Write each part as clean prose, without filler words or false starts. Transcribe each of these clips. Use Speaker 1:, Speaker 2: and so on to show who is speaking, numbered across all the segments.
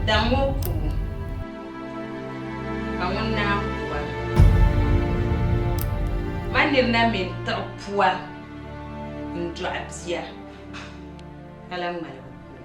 Speaker 1: Daŋ ŋɔ ku ka ŋun naan ku a. Man nir na mi n-tiɣi pua n-dɔɣi bia ka lan ŋmaligi ku o.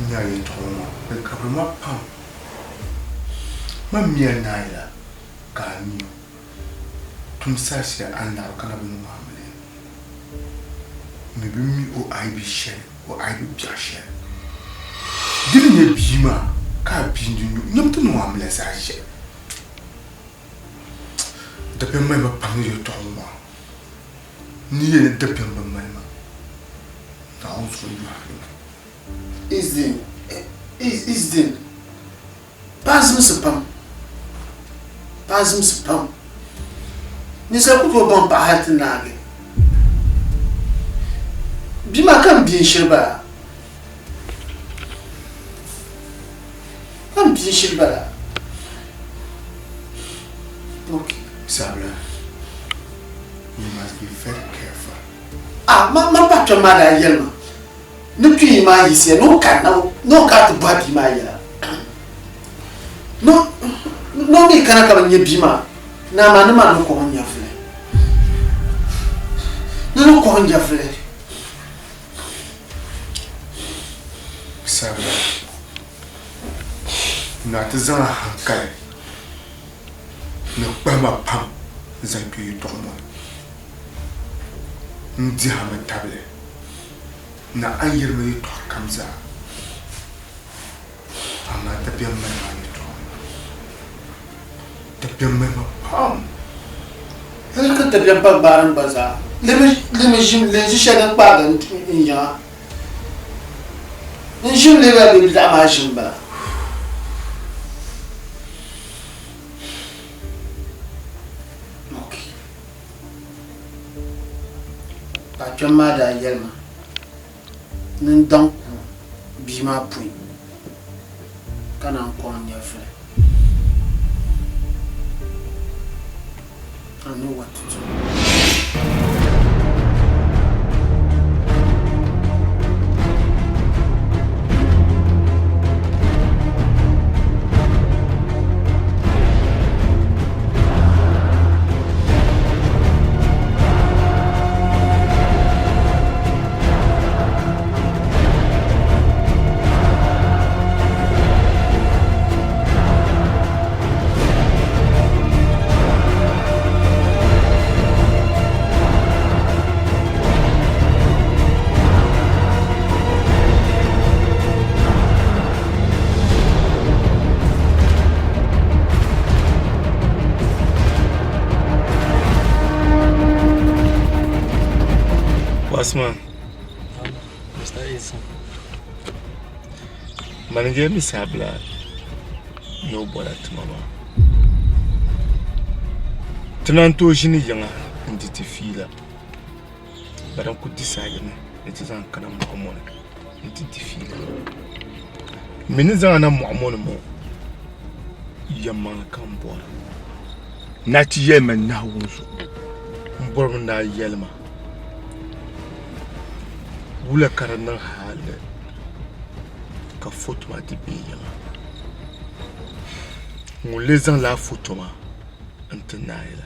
Speaker 2: N nya yɛtɔɣa ŋɔ di kabiri ma pam. Man mi a naai la ka a mi o. Tum saha shɛli a ni laɣiri ka na bi niŋ amiliya. M mi bi mi o aibi shɛli, o aibi biɛɣu shɛli. Di ni nyɛ bia maa ka a biindi nyu, nyam ti niŋ o amiliya saha shɛli. Dabiɛm mali ma pam ni yɛtɔɣa ŋɔ maa. N ni yɛli ni dabiɛm bi mali ma, Naawuni zuɣu yɔhiri ma.
Speaker 3: Izdin, Izdin, paɣa zimsi pam, paɣa zimsi pam. Ninsal ku tooi baŋ paɣa hali ti naagi. Bia maa ka m bia n-shiri bala. Ka m bia n-shiri bala. Okay.
Speaker 2: Sabila, you must be very careful.
Speaker 3: Ah, ma ma paɣa kpɛm maa daa yɛli ma ni kpiyi maa yiɣisiya ni o kanna ni o kana ti bɔhi bia maa yɛla ni o mi kana ka bi nya bia maa ni amaa ni maa ni kɔŋ nyɛvuli ni ni kɔŋ nyɛvuli.
Speaker 2: Sabila, naa ti zaŋ a hankali ni kpahima pam zaŋ kpe yɛtɔɣa ŋɔ ni n-dihimi tabili. Na a ni yɛli ma yɛtɔɣa kam zaa, amaa dabiɛm mali ma yɛtɔɣa ŋɔ. Dabiɛm mali ma pam.
Speaker 3: Hali ka dabiɛm pa gbaari n gba zaa. Limi ʒim linzi shɛli din kpaagi n yiŋa. N ʒim leela bɛ bilaɣu maa ʒim bala. Ok. Paɣa kpɛm maa daa yɛli ma ni n daŋ ku bia maa pɔi ka naan kɔŋ n nyɛvili. I know what to do.
Speaker 2: Osman.
Speaker 4: Mr. Isa.
Speaker 2: Mani je mi sabila ni o bɔla tima maa. Ti naan tooi ʒini yiŋa n-di ti fiila. Bari n-ku disaayimi ni ti zaŋ kana mɔɣu ŋɔ ni nti di fiila. M mi ni zaŋ a na mɔɣu ŋɔ ni ŋɔ, yɛlimaŋli ka m bɔra. Ni a ti yɛli ma Naawuni zuɣu, m bɔrimi ni a yɛli ma wula ka di niŋ hali ka foto maa ti be yiŋa. Ŋun lee zaŋ lala foto maa n-ti Naayila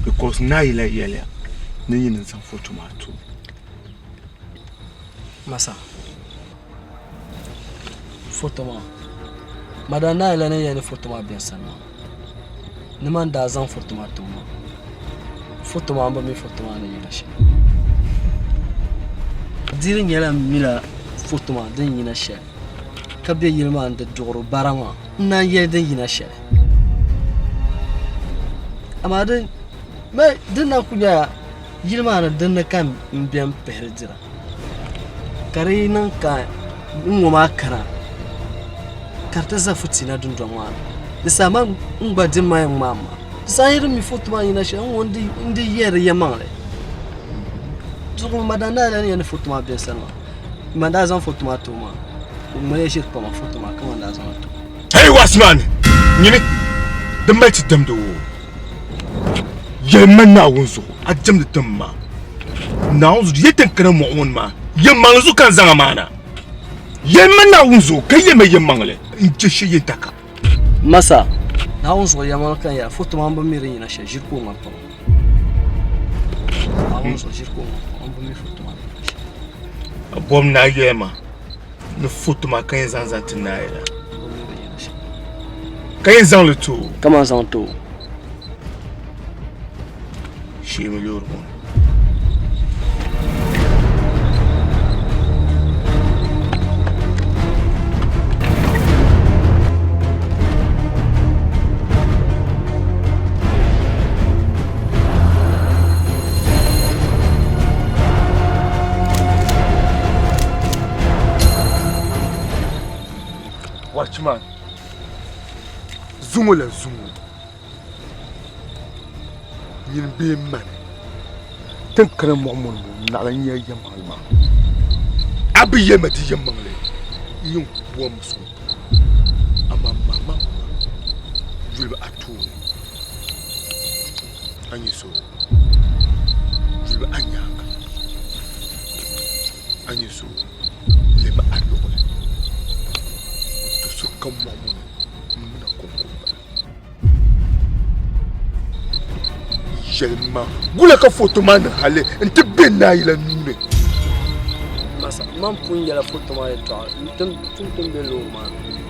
Speaker 2: because Naayila yɛliya ni nyini n-zaŋ foto maa ti o.
Speaker 4: Masa, foto maa madam Naayila ni yɛli ni foto maa be n sani maa ni man daa zaŋ foto maa ti o maa foto maa n bi mi foto maa ni yina shɛli di di nyɛla n mila foto maa din yina shɛli ka be yili maa ni di duɣiri bara maa n naan yɛli din yina shɛli amaa din na kuli nyɛla Yili maa ni dinni ka n beni pihiri dira ka di yi niŋ ka n ŋɔ maa kana ka di ti za fitiina dundɔŋ maa ni di saha man n gba dimma yɛn ŋmaai ma di saha yi di mi foto maa yina shɛli n ŋɔ n di yɛri di yɛlimaŋli zuɣu madam naa ni yɛli ni foto maa bɛ n sani maa man daa zaŋ foto maa ti o maa o ŋmalila ʒiri pama foto maa ka man daa zaŋ li ti o.
Speaker 2: Hey Wasman! Nyini di mali ti damdi o. Yɛlima Naawuni zuɣu a jɛmdi tiŋ maa. Naawuni zuɣu yɛ tin kana mɔɣu ŋɔ ni maa yɛlimaŋli zuɣu ka n zaŋ a maa na. Yɛlima Naawuni zuɣu ka yɛlima yɛlimaŋli n je shee yɛn ta ka.
Speaker 4: Masa, Naawuni zuɣu yɛlimaŋli ka n yɛra foto maa n bi mi di yina shɛli ʒiri ka o ŋmani pam. Naawuni zuɣu ʒiri ka o ŋmani pam n bi mi foto maa ni yina shɛli.
Speaker 2: A bɔbi ni a yɛlima ni foto maa ka yɛn zaŋ zaŋ ti naai la. Ka yɛn zaŋ li ti o.
Speaker 4: Ka man zaŋ ti o.
Speaker 2: Sheemi loori ŋɔ ni. Watchman, zuŋɔ la zuŋɔ nyini bee mani tin kana mɔɣu mɔni ŋɔ naɣila n nya yɛlimaŋli maa a bi yɛli ma di yɛlimaŋli n yɛn bom so amaa mama yuli a tooni a nyɛ so yuli a nyaaŋa a nyɛ so lɛbi a luɣili to so kam mɔɣu ŋɔ ni m mina kɔŋko m-bala yɛlima gula ka foto maa niŋ hali nti be Naayila nuu ni.
Speaker 4: Masa, man pun yɛla foto maa yɛltɔɣa tun tin be loori maa ni.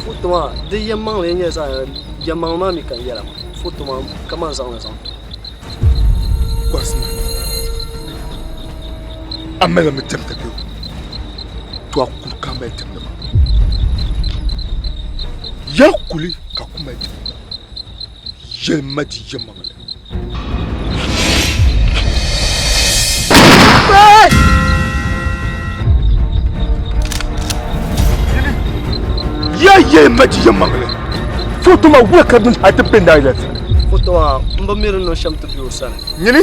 Speaker 4: Foto maa di yɛlimaŋli nyɛla zaɣ yɛlimaŋli maa mi ka n yɛla maa. Foto maa ka man zaŋ li zaŋ ti o.
Speaker 2: Gɔrisima, a malimi diɛmdi bɛ o? To a kuli ka a mali diɛmdi maa. Ya kuli ka ku mali diɛmdi maa. Yɛlima di yɛlimaŋli. Yaa yɛli ma di yɛlimaŋli, foto maa wula ka di niŋ hal ti be Naayila sani?
Speaker 4: Foto maa, m bi mi di niŋ shɛm ti be o sani.
Speaker 2: Nyini!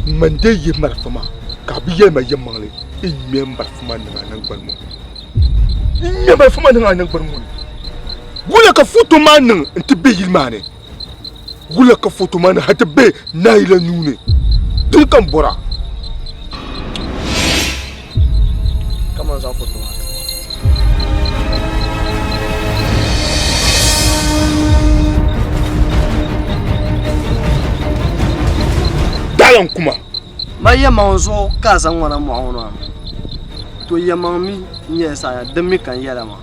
Speaker 2: Ŋman dee yihi marafa maa ka a bi yɛli ma yɛlimaŋli, n ŋme marafa maa niŋ a naŋgbani ŋɔ ni. N ŋme marafa maa niŋ a naŋgbani ŋɔ ni. Wula ka foto maa niŋ nti be yili maa ni? Wula ka foto maa ni hal ti be Naayila nuu ni? Dini ka m bɔra?
Speaker 4: Kaman zaŋ foto maa ti ma.
Speaker 2: Dalan kuma.
Speaker 4: Ma yɛmaŋ zuɣu ka a zaŋ ŋɔ na mɔɣu ŋɔ maa. To yɛmaŋ mi n-nyɛ saha din mi ka n yɛla maa.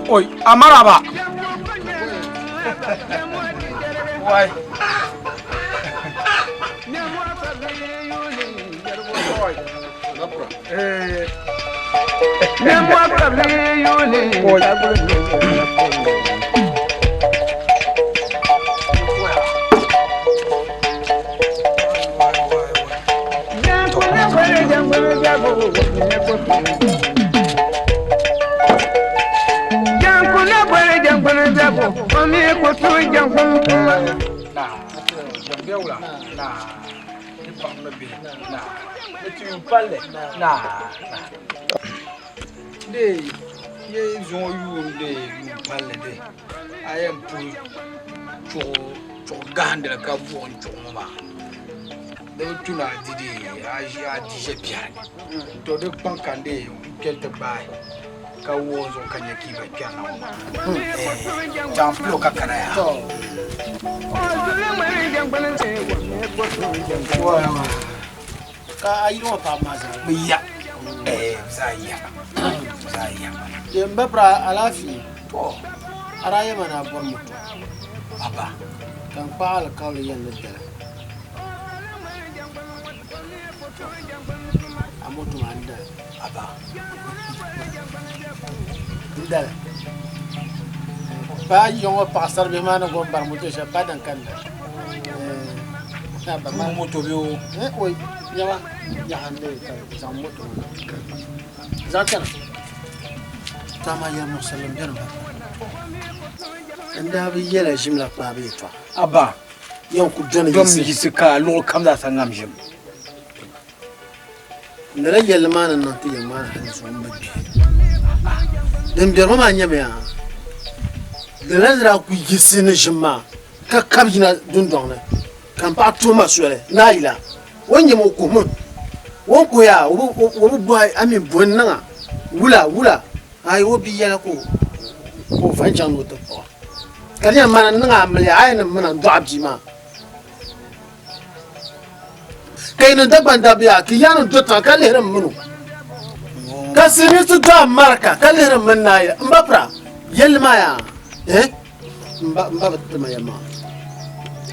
Speaker 5: Oi, amaraba. Wai. Eh. Ye zuŋɔ yuun de yuun palli de a yɛn puhi chuɣu chuɣu gahindili ka buɣim chuɣu ŋɔ maa di bi tu ni a di dee a ʒi a di ʒe biɛri to di kpaŋ ka n dee kpɛli ti gbaai ka wuɣi n zuɣu ka nyɛ ka yi gba kpɛrina ŋɔ maa chaŋ pilo ka kana yaa
Speaker 3: Ka a yili ŋɔ paɣaba maa zaa
Speaker 5: bi ya eh bi zaa ya bi zaa ya
Speaker 3: Ye n ba pira alaafee
Speaker 5: to
Speaker 3: a daa yɛma ni a bɔri moto
Speaker 5: aba
Speaker 3: ka n kpaai alikauli yɛli ni dali a moto maa n dali
Speaker 5: aba
Speaker 3: n dali pa yiŋ ŋɔ paɣasaribihi maa ni gom bari moto shɛli pa din ka n dali
Speaker 5: Tuuli moto bɛ o
Speaker 3: oi yawa yaha n lee ka zaŋ moto zaŋ chana to amaa yɛli muɣisirili m beni ba n daa bi yɛla ʒim la kpaabu yɛtɔɣa
Speaker 5: aba
Speaker 3: yɛn ku dɔni
Speaker 5: dɔm yiɣisi ka luɣuli kam zaa sa ŋam ʒim
Speaker 3: Lala yɛlli maa ni niŋ ti yɛn ŋmaani hali zuɣu m-bi gbihi. Din bɛri ŋɔ maa nyɛmiya, lala ni daa kuli yiɣisi ni ʒim maa ka kabi yina dundɔŋ ni ka m paɣa tuhi ma soli ni a yila. O ni nyɛ ma o kuhimi. O ni kuhi yaa o bi bɔhi a mi bɔ n-niŋ a? Wula? Wula? Ayi o bia yɛla ka o va n-chaŋ ni o ti kpuɣi ka di yɛn mana n-niŋ amiliya a yi ni mina n-dɔɣi bia maa ka yi ni Dagbaŋ dabba yaa ka yaa ni do tiŋa ka lihiri m mini o ka silimiinsi do Amarika ka lihiri m mini Naayili m ba pira yɛlli maa yaa eh m ba m ba bi ti ma yɛlimaŋli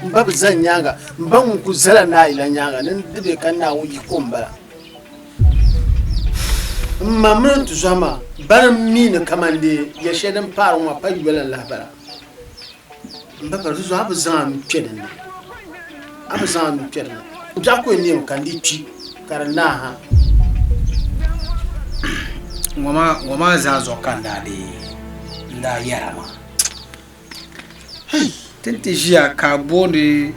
Speaker 3: m ba bi zani nyaaŋa m ba ŋun kuli zala Naayila nyaaŋa ni di be ka Naawuni yiko m-bala. M ma mini n tuzɔhi maa bani m-mi ni kaman di ya shɛli din paari ŋɔ maa pa yoli n-lahi bala. M ba pala di zuɣu a bi zaŋ a nuu kpe din ni. A bi zaŋ a nuu kpe din ni. Biɛɣu ku yɛn neemi ka n dii kpi ka di naai ha.
Speaker 5: Ŋɔ maa zaa zuɣu ka n daa dii n daa yɛra maa. Hei! Ti ni ti ʒiya ka a booni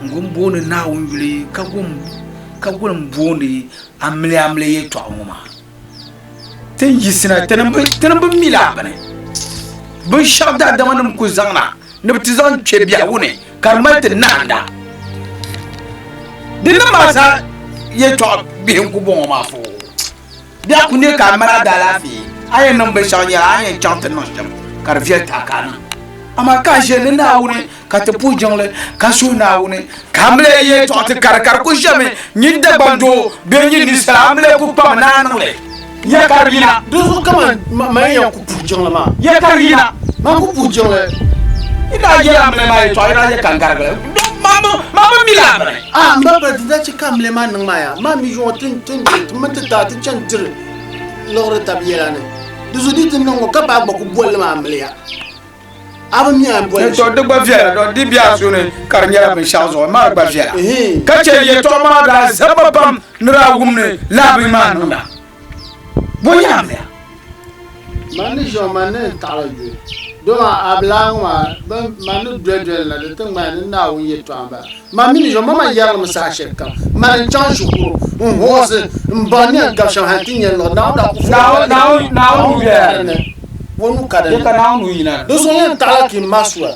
Speaker 5: n-gu m-booni Naawuni yuli ka gu m-booni amiliya amiliya yɛtɔɣa ŋɔ maa, ti ni yiɣisina ti ni bi mi lala bini. Binshɛɣu daadamanim ku zaŋna ni bɛ ti zaŋ kpe biɛhigu ni ka di mali ti nahinda. Di niŋ maa zaa yɛtɔɣ bihi n-ku bɔŋɔ maa foo. Biɛɣu ku ne ka a mali a daalaafee, a yɛn niŋ binshɛɣu nyɛla a ni yɛn chaŋ ti niŋ shɛm ka di viɛli ti a ka a niŋ. Amaa ka a ʒe ni Naawuni ka ti puhi jiŋli ka suhi Naawuni ka amiliya yɛltɔɣa ti kari ka di ku ʒɛmi nyin Dagbaŋ doo bee nyin ninsala amiliya ku kpami ni a niŋ li ya ka di yina.
Speaker 3: Dinzuɣu kaman man yɛn ku puhi jiŋli maa.
Speaker 5: Ya ka di yina.
Speaker 3: Man ku puhi jiŋli.
Speaker 5: Yi daa yɛli amiliya maa yɛltɔɣa yi daa yɛ ka n garigi li. Maa bi mi lala bini.
Speaker 3: A m ba pali ti daa chɛ ka amiliya maa niŋ maa yaa, maa mi zuŋɔ ti ti ti mini ti taa ti chani diri liɣiri tab yɛla ni. Di zuɣu di ti niŋ ŋɔ ka baa gba ku boli li maa amiliya. A bi mi a ni boli li
Speaker 5: shɛm. Di gba viɛla, dɔ di be a suhu ni ka di nyɛla binshɛɣu zuɣu maa gba viɛla. Ka chɛ yɛtɔɣa maa daa zaba pam ni daa wum ni lala bini maa niŋda. Bɔ n-nyɛ amiliya?
Speaker 3: Man ni ʒiɛm man ni n taɣila yuli, dama a bi lahi ŋɔ maa, bɛ man ni doli doli na di ti ŋmani ni Naawuni yɛtɔɣa m-bala. Man mi ni ʒiɛm man man yɛrigi mi saha shɛlikam, mani n-chaŋ shikuru n-hoɣisi m-baŋ ni yɛn gabi shɛm hal ti nya liɣiri. Naawuni daa ku fo
Speaker 5: Naawuni ka di ni.
Speaker 3: O nuu ka di ni. Di zuɣu yɛn taɣila ka yi ma sua.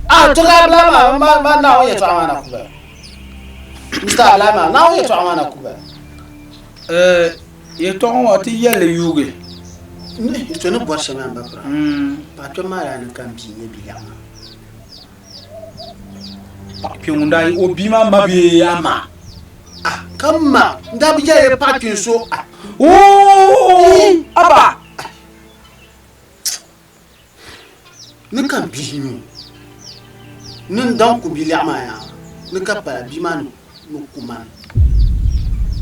Speaker 3: A to ka a bi lahi maa, man Naawuni yɛtɔɣa maa na ku bala. Mr. Abdulai maa, Naawuni yɛtɔɣa maa na ku bala.
Speaker 5: Yɛtɔɣa ŋɔ ti yɛlli yuugi.
Speaker 3: To ni bɔri shɛm yaa m-ba pira. Paɣa kpɛm maa daa ni ka m bia nyɛ biliɛɣu maa.
Speaker 5: Paɣa kpɛm ŋun daa yi o bia maa ma bee a ma?
Speaker 3: Ah, ka m ma, n daa bi yɛli paɣa kpɛm so. Ah.
Speaker 5: Ooh, aba!
Speaker 3: Ni ka m bihi nyu ni n daŋ ku biliɛɣu maa yaa ni ka pala bia maa ni ku mani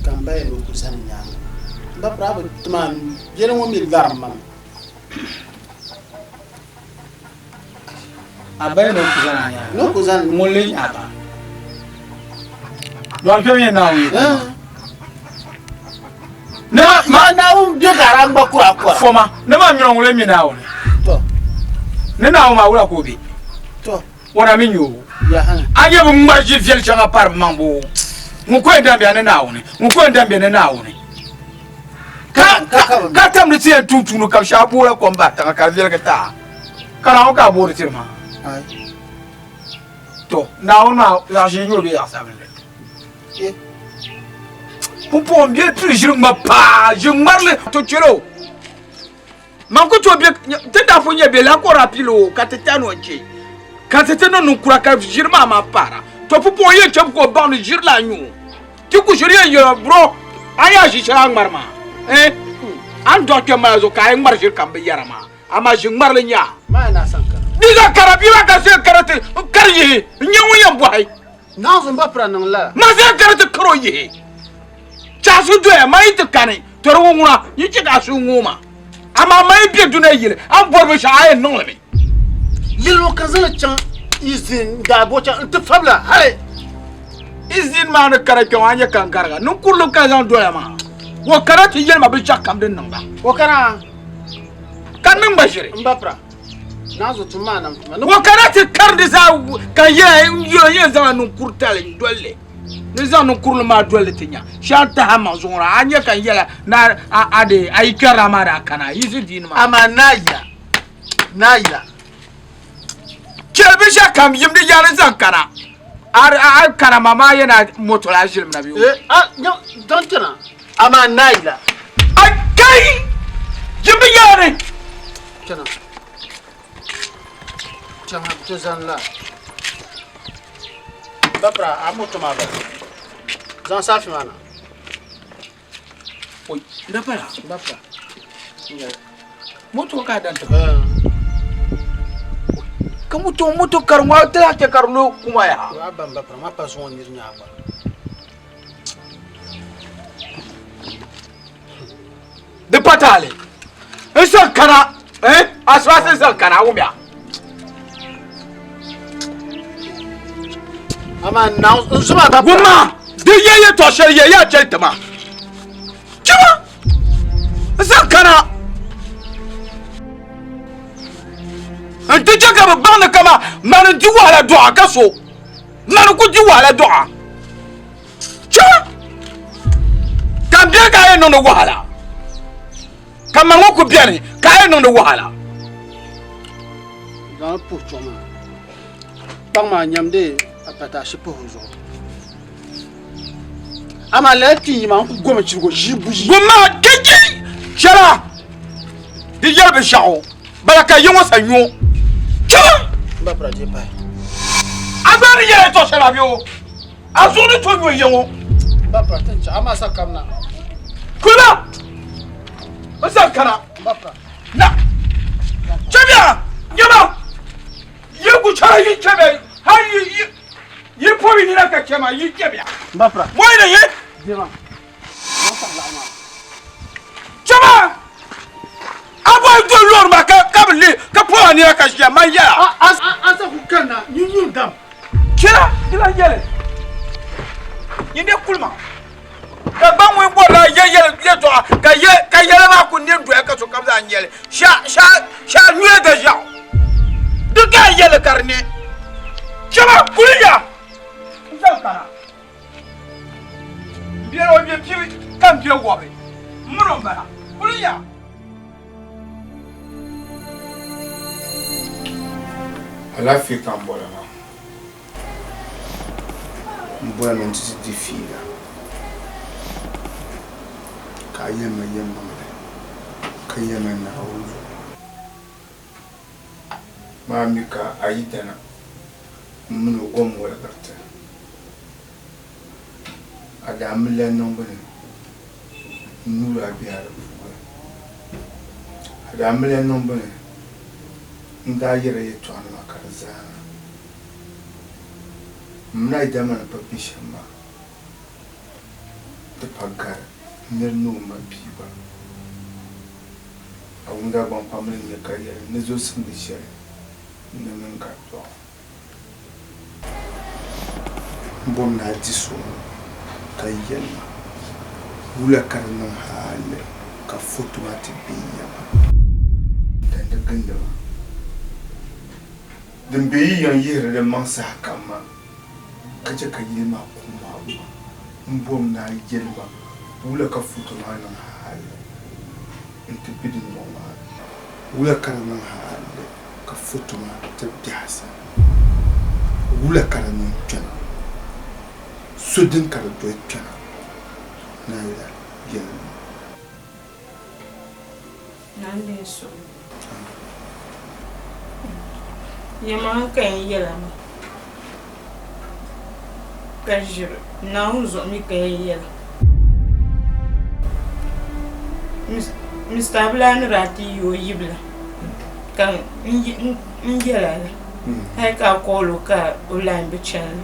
Speaker 3: ka m ba yɛli o ku zani nyaaŋa m ba piri a bi ti ma yɛli ŋɔ mi larim ma mi.
Speaker 5: A ba yɛli ni o ku zani a nyaaŋa?
Speaker 3: Ni o ku zani.
Speaker 5: Ŋun lee nyɛ a ba? Dɔɣi kpɛm nyɛ Naawuni yɛtɔɣa maa.
Speaker 3: Ne ma ma Naawuni bɛ ka a gba kura kura.
Speaker 5: Foma ne ma mini ŋun mi Naawuni.
Speaker 3: To.
Speaker 5: Ne Naawuni maa wula ka o be?
Speaker 3: To.
Speaker 5: O na mi nyɛ o.
Speaker 3: Yaha.
Speaker 5: A nyɛ bi ŋmari ʒi viɛli shɛŋa pari bi maŋ boo. Ŋun ko yɛn dambiya ni Naawuni. Ŋun ko yɛn dambiya ni Naawuni. Ka ka ka tam ni ti yɛn tum tuuni ka shɛba boola kom bahi tiŋa ka di viɛligi taai. Ka Naawuni ka a boori tiri maa. To Naawuni maa zaɣ ʒee nyɛ o bee zaɣ sabinli? Pumpɔŋɔ m bɛ pili ʒiri ŋma paa ʒi ŋmarili to chɛl o man ku tooi bɛ ti daa pun nyɛ bɛ lahi ka o daa pili o ka ti tani o n-chɛ ka ti ti niŋ ninkura ka ʒiri maa maa paara to pumpɔŋɔ yɛn chɛmi ka o baŋ ni ʒiri la nyu ti ku ʒiri yɛn yɛl o bro a yaa ʒi shɛli a ŋmari maa eh a ni dɔɣi kpɛm maa zuɣu ka a yi ŋmari ʒiri kam bi yɛra maa amaa ʒi ŋmarili nya di zaa kara bia maa ka se kara ti kari yihi n nyɛ ŋun yɛn bɔhi
Speaker 3: Naawuni ba pira niŋ lala.
Speaker 5: Ma zaa kari ti karo yihi. Chaɣisu doya ma yi ti kani tɔri ŋɔ ŋuna yi chɛ ka a suhu ŋooi ma. Amaa ma yi be dunia yili a ni bɔri binshɛɣu a yɛn niŋ li mi.
Speaker 3: Yili ŋɔ ka zaŋ chaŋ Izin daa bo chaŋ nti fabila hali.
Speaker 5: Izin maa ni kara kpɛŋɔ a nya ka n gariga ninkurili ka zaŋ doya maa. O kana ti yɛli ma binshɛɣu kam din niŋda.
Speaker 3: O kana.
Speaker 5: Ka niŋ ma ʒiri.
Speaker 3: M ba pira. Naawuni tum maa nam tuma.
Speaker 5: O kana ti kari di zaa ka yɛn yɛn zaŋ ninkuri tali n dolli ni zaŋ ninkurili maa dolli ti nya shɛli taha maŋ zuɣu a nyɛ ka n yɛla na a de a yi kpɛrila maa daa kana yiɣisi diini maa.
Speaker 3: Amaa naayila naayila.
Speaker 5: Chɛli binshɛɣu kam yim di yaani zaŋ kana a kana maa maa yɛn na moto la a ʒilim na bɛ.
Speaker 3: Ee a zaŋ chana amaa naayila.
Speaker 5: A kai. Jim bi yɛla ni.
Speaker 3: Chana. Chana ti zani la. Bapra a moto maa bala. Zaŋ saafi maa na.
Speaker 5: Oi, da pala.
Speaker 3: Bapra.
Speaker 5: Moto ka dan ta. Ka moto moto kar ŋɔ ti lahi chɛ ka di lo kuma ya.
Speaker 3: A ban bapra ma pa zuŋɔ niri nyaa gba.
Speaker 5: Di pa taali. N sa kana, eh? Asibaasi n sa kana, a wumya.
Speaker 3: Amaa na n zuma ka
Speaker 5: Wumma, di yɛ yɛtɔɣ shɛli yɛ yaa chɛli ti ma. Chima, n sa kana. N ti chɛ ka bɛ baŋ ni kama mani n di wahala dɔɣa ka so. Mani ku di wahala dɔɣa. Chima, ka n beni ka a yɛn niŋdi wahala. Ka ma ŋɔ ku beni ka a yɛn niŋdi wahala.
Speaker 3: Zaŋ puhi chuɣu maa. Kpaŋ maa nyamdi a pataasi puhi o zuɣu. Amaa lala ti yi maa n ku gomi chirigu ʒii buyi.
Speaker 5: Gom maa kiki chɛla di yɛli binshaɣu bala ka yi ŋɔ sa nyo. Chɛla.
Speaker 3: N ba pira je pahi.
Speaker 5: A gba ni yɛla yɛtɔɣ shɛli a bɛ o. A zuɣu ni to nyo ya ŋɔ.
Speaker 3: N ba pira tin chɛ amaa sa kamina.
Speaker 5: Kula! N sa kana.
Speaker 3: N ba pira.
Speaker 5: Na! Chɛbiya! Nyama! Yi ku chɛla yi chɛbiya hali yi yi yi pɔbi nina ka chɛma yi chɛbiya.
Speaker 3: N ba pira.
Speaker 5: Mɔyi ni yi.
Speaker 3: Jema.
Speaker 5: Chɛma! A bɔyi doli loori maa ka ka bi li ka pɔbi a nina ka ʒiya man yɛla.
Speaker 3: A a sa ku kanna nyun dam.
Speaker 5: Chɛla di lan yɛli nyin dee kuli ma ka gba ŋun bɔrila yɛ yɛtɔɣa ka yɛ ka yɛla maa ku nɛ doya ka sokam zaa nyɛli sha nyuya da ʒiɛɣu di ka a yɛli ka di nɛ chɛma kuli ya n zaŋ kana n biɛla o bɛ pibi ka n bɛ wɔbi n mini o n bala kuli ya.
Speaker 2: Alaafee ka n bɔra maa. N bɔra mi nti ti di fiila ka a yɛli ma yɛlimaŋli ka yɛli ma Naawuni zuɣu. Maa mi ka a yidana m min o gom woligiri ti. A daa mi la niŋbu ni n nuuri a biha di puuni. A daa mi la niŋbu ni n daa yɛri a yɛtɔɣanima ka di zaana. M mini a yidana maa ni pa be shɛm maa, di pa gari nir ni o ma bia gba. A wum Dagbaŋ pam ni nya ka yɛli ni zo simdi shɛli ni mini ka dɔɣi. M bɔri ni a di suɣulo ka yɛli ma, wula ka di niŋ hali ka foto maa ti be ya maa? Dandi gindi ma. Din be yi yiŋ yihiri di maŋ sahakam maa, ka chɛ ka yili maa kum maa gba. M bɔri ni a yɛli ma, wula ka foto maa niŋ hali nti be dundɔŋ maa ni? Wula ka di niŋ hali ka foto maa ti biɛhisi? Wula ka di niŋ kpɛna? So din ka di doli kpɛna Naayila yɛlimi.
Speaker 1: Nandin suhu. Yɛlimaŋli ka yɛn yɛla maa, ka ʒiri Naawuni zuɣu mi ka yɛn yɛla. Mister Abulaa ni daa ti yi o yibila ka n yɛla li hali ka a call o ka o line bi chani.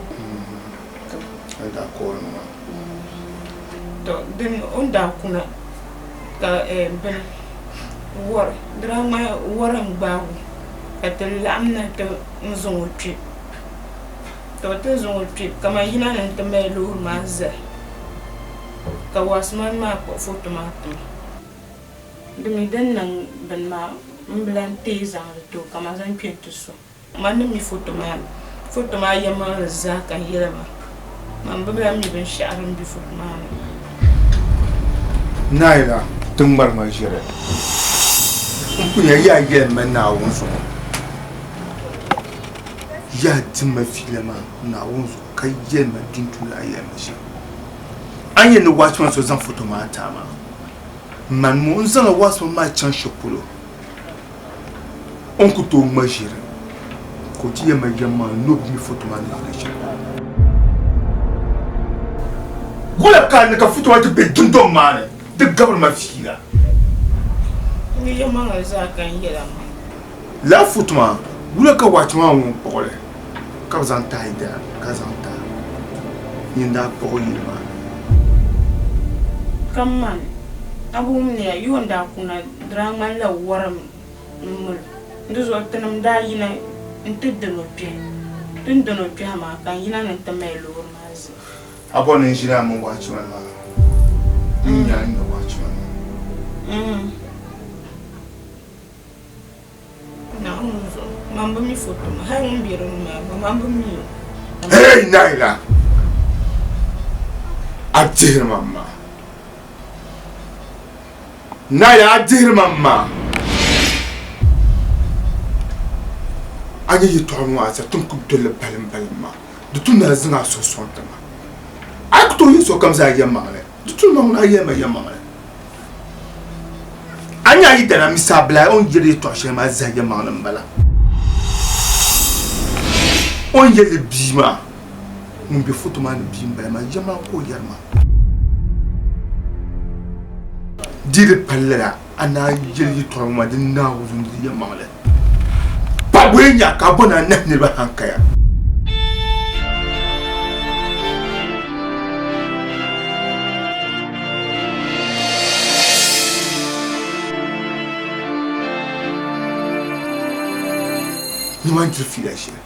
Speaker 1: To din o ni daa kuna ka bini wari di daa ŋmani wari n gbaagi o ka ti laɣim na ti zaŋ o kpe. Ka bɛ ti zaŋ o kpe kaman yina ni nti mali loori maa zali ka waasimani maa kpuɣi foto maa ti ma. Di mi din niŋ bini maa m bi lan teei zaŋ li ti o ka ma zaŋ kpe nti sɔŋ. Man ni mi foto maa ni, foto maa yɛlimaŋli zaa ka n yɛli ma, man bi lan mi binshɛɣu din be foto maa ni.
Speaker 2: Naayila ti ŋmari ma ʒiri. N punya yaa yɛli ma Naawuni zuɣu. Yaa di ma fiila maa Naawuni zuɣu ka yɛli ma din tu ni a yɛli ma shɛm. A ni yɛli ni watchman so zaŋ foto maa ti a maa, Mani ŋɔ n zaŋla waasima maa chaŋ shɛli polo o ni ku tooi ŋma ʒiri ka o ti yɛn mali yɛlimaŋli ni o bi mi foto maa ni yina shɛli polo. Wula ka a ni ka foto maa ti be dundɔŋ maa ni di gabiri ma fiila?
Speaker 1: N yɛlimaŋli zaa ka n yɛla maa.
Speaker 2: Lala foto maa wula ka waachi maa ŋun kpuɣi li ka bɛ zaŋ taai dana ka zaŋ ti a? Nyini daa kpuɣi yili maa ni.
Speaker 1: Ka mani, a bi wumdiya, yuun daa kuna di daa ŋmanila wɔrim m-miri o. Di zuɣu tinim daa yina nti dini o kpɛhi. Ti ni dini o kpɛhi maa ka n yina ni n-ti mali loori maa zali.
Speaker 2: A bɔri ni n ʒini a mini waachiman maa? N nya a ni nyɛ waachiman maa.
Speaker 1: Naawuni zuɣu, man bi mi foto maa, hali ŋun be di ni maa gba, man bi mi o.
Speaker 2: Hey Naila! A dihiri ma maa. Naila, a dihiri ma maa. A nya yɛtɔɣa ŋɔ a zaa ti ni kuli doli li balim balim maa, di tu ni a zaŋ a suhu sɔŋ ti ma. A yi ku tooi yɛli sokam zaa yɛlimaŋli, di tu ni ma ŋuna a yɛli ma yɛlimaŋli. A nya a yidana Misaabila o ni yɛli yɛtɔɣ shɛli maa zaa yɛlimaŋli m-bala. O ni yɛli bia maa ŋun be foto maa ni bia m-bala maa, yɛlimaŋli ka o yɛri maa. Di di pali lala, a naan yɛli yɛtɔɣa ŋɔ maa di Naawuni ni di yɛlimaŋli. Pa bɔya nya ka a bɔ ni a nahi niriba haŋkaya. Nyama n-diri fiila shɛli.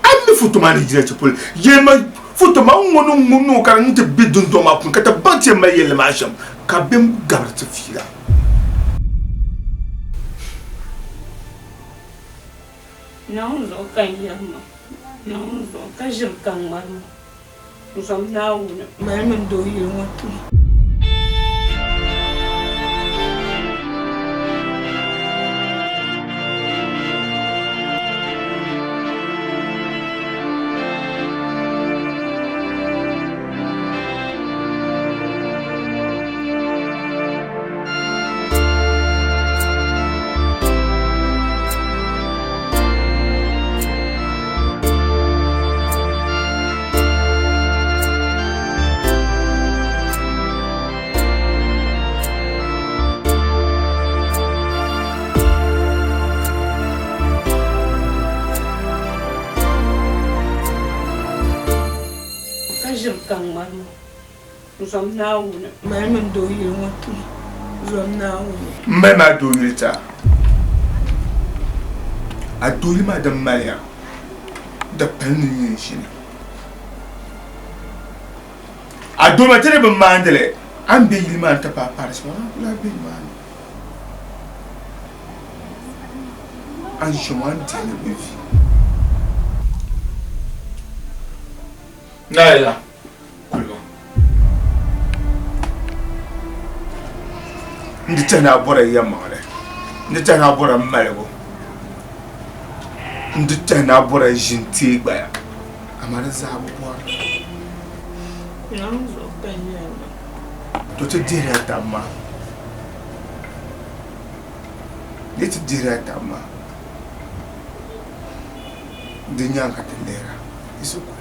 Speaker 2: A mi foto maa ni yina shɛli polo, yɛlima foto maa ŋ-ŋɔ ni ŋ-ŋɔ ni o ka di ni ti be dundɔŋ maa puuni ka ti baŋ ti yɛn mali yɛlli maa shɛm ka bɛ gabiri ti fiila.
Speaker 1: Naawuni zuɣu ka n yɛri ma, Naawuni zuɣu ka ʒiri ka ŋmari ma, n zom Naawuni malimi n doo yili ŋɔ ti ma. Ka ʒiri ka ŋmari ma. N zom Naawuni, malimi n dooyili ŋɔ ti ma. Zom Naawuni.
Speaker 2: M mali maa dooyili ti a. A dooyili maa din maliya da pali ni nyɛ n ʒini. A dooyili maa ti di bi maandi li, a ni be yili maa ni ti paai paari shɛm, a naan ku lahi be nimaani. A ni ʒiya ŋɔ a ni dihi niriba vi. Naayila kulima n di tɛhi ni a bɔra yɛlimaŋli n di tɛhi ni a bɔra maligu n di tɛhi ni a bɔra ʒini teei gbaya amaa di zaa bi bɔri to ti dihirila taba maa di ti dihirila taba maa di nyaaŋa ka ti lihira Yesu kuli.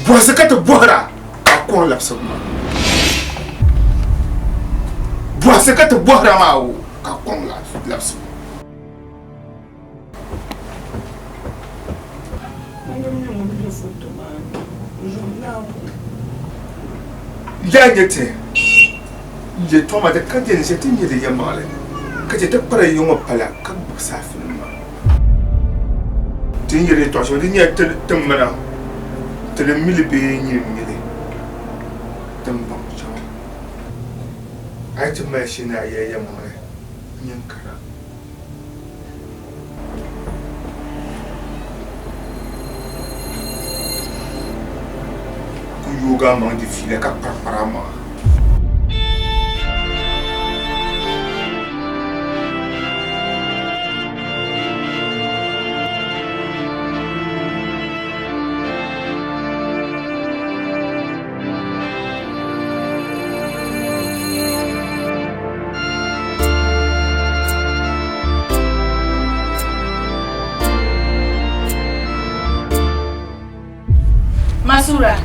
Speaker 2: Bɔhisi ka ti bɔhira ka a kɔŋ labisibu maa. Bɔhisi ka ti bɔhira maa o ka a kɔŋ labisibu. Yaa nyɛ ti yɛtɔɣa maa di ka jɛli shɛli ti ni nyɛ di yɛlimaŋli ka chɛ ti kpara yiŋɔ pala ka gbubi saafinima maa. Ti ni yɛli yɛtɔɣa shɛli di nyɛla ti mina ti di mi li bee nyini mi li ti ni baŋ shɛm. A yi ti mali shili ni a yɛli yɛlimaŋli nyin kara. Ku yooi a maŋ di fiila ka kparikpari a maŋa.
Speaker 6: Mansura,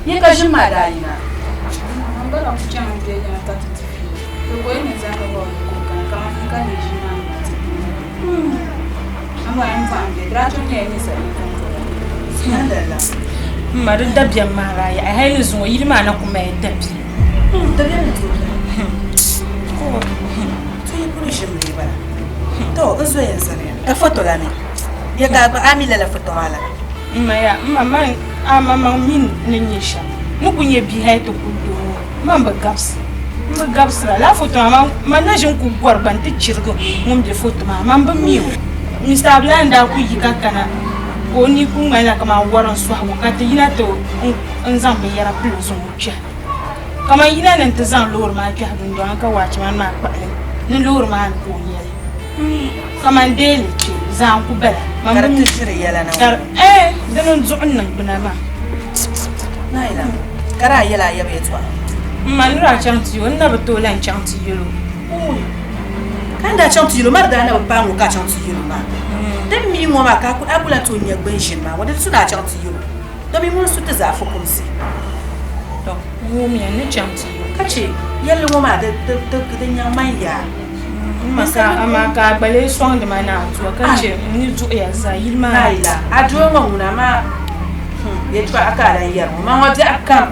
Speaker 6: ye ka ʒim maa daa yina?
Speaker 7: Man gba daa ku chaŋ n-kpe yiŋa ka ti ti fiili. Ti ko yi ni zaŋdi ba o ni ku kana kaman n ka ni ʒim maa ni ti dini. Amaa n bɔhim bɛ daa tom nyɛla ninsal ni tom bɔra.
Speaker 6: Alhamdulillah.
Speaker 1: M ma di dabiɛm maa daa yaɣi hali ni zuŋɔ yili maa na ku mali dabiɛm.
Speaker 6: Dabiɛm ni tooi beni. To yi kuli ʒim lee bala. To n zoya n zaniya. Ka foto la mi? Ya ka a mi lala foto maa la?
Speaker 1: M ma ya, m ma man a maŋmaŋ mi ni nyɛ shɛm. Ni ku nyɛ bia hali ti kuli doo ŋɔ, man bi gabisi. M bi gabisira. Lala foto maa, man na ʒini ku gɔri gba nti chirigi ŋun be foto maa. Man bi mi o. Mister Abdullahi n-daa ku yi ka kana ka o ni ku ŋmanila kaman wari n-sɔhigu ka ti yina ti n-zaŋ binyɛra pili o zaŋ o kpɛhi. Kaman yina ni nti zaŋ loori maa kpɛhi dundɔŋ ni ka waachiman maa kpahi li ni loori maa ni ka o nya li. Kaman deeli kpe zaa n-ku bala.
Speaker 6: Ka di ti ʒiri yɛla na ŋɔ.
Speaker 1: Ɛɛ, dini n-duɣi n niŋgbuna maa.
Speaker 6: Naayila, ka daa yɛl a yaba yɛtɔɣa.
Speaker 1: M ma ni daa chaŋ ti o, n na bi tooi lan chaŋ ti yɛl o.
Speaker 6: Uui! Ka n daa chaŋ ti yɛl o, ma di daa na bi paai ŋɔ ka a chaŋ ti yɛl o maa. Din mi ŋɔ maa ka a ku lan tooi nya gbin ʒini maa ŋɔ, di tu ni a chaŋ ti yɛl o, domi ŋun su ti zaa fukumsi.
Speaker 1: Tɔ! Wumiya, n ni chaŋ ti yɛl o.
Speaker 6: Ka chɛ yɛlli ŋɔ maa di nyaŋ man yaa.
Speaker 1: Amaa ka a gba lee sɔŋdi ma ni a dua, ka chɛ n ni duɣiya zaa yili maa ni.
Speaker 6: Naayila, a dua ŋɔ ŋuna amaa yɛtɔɣa ka a lan yɛri ŋɔ, man ŋɔ biɛɣu kam.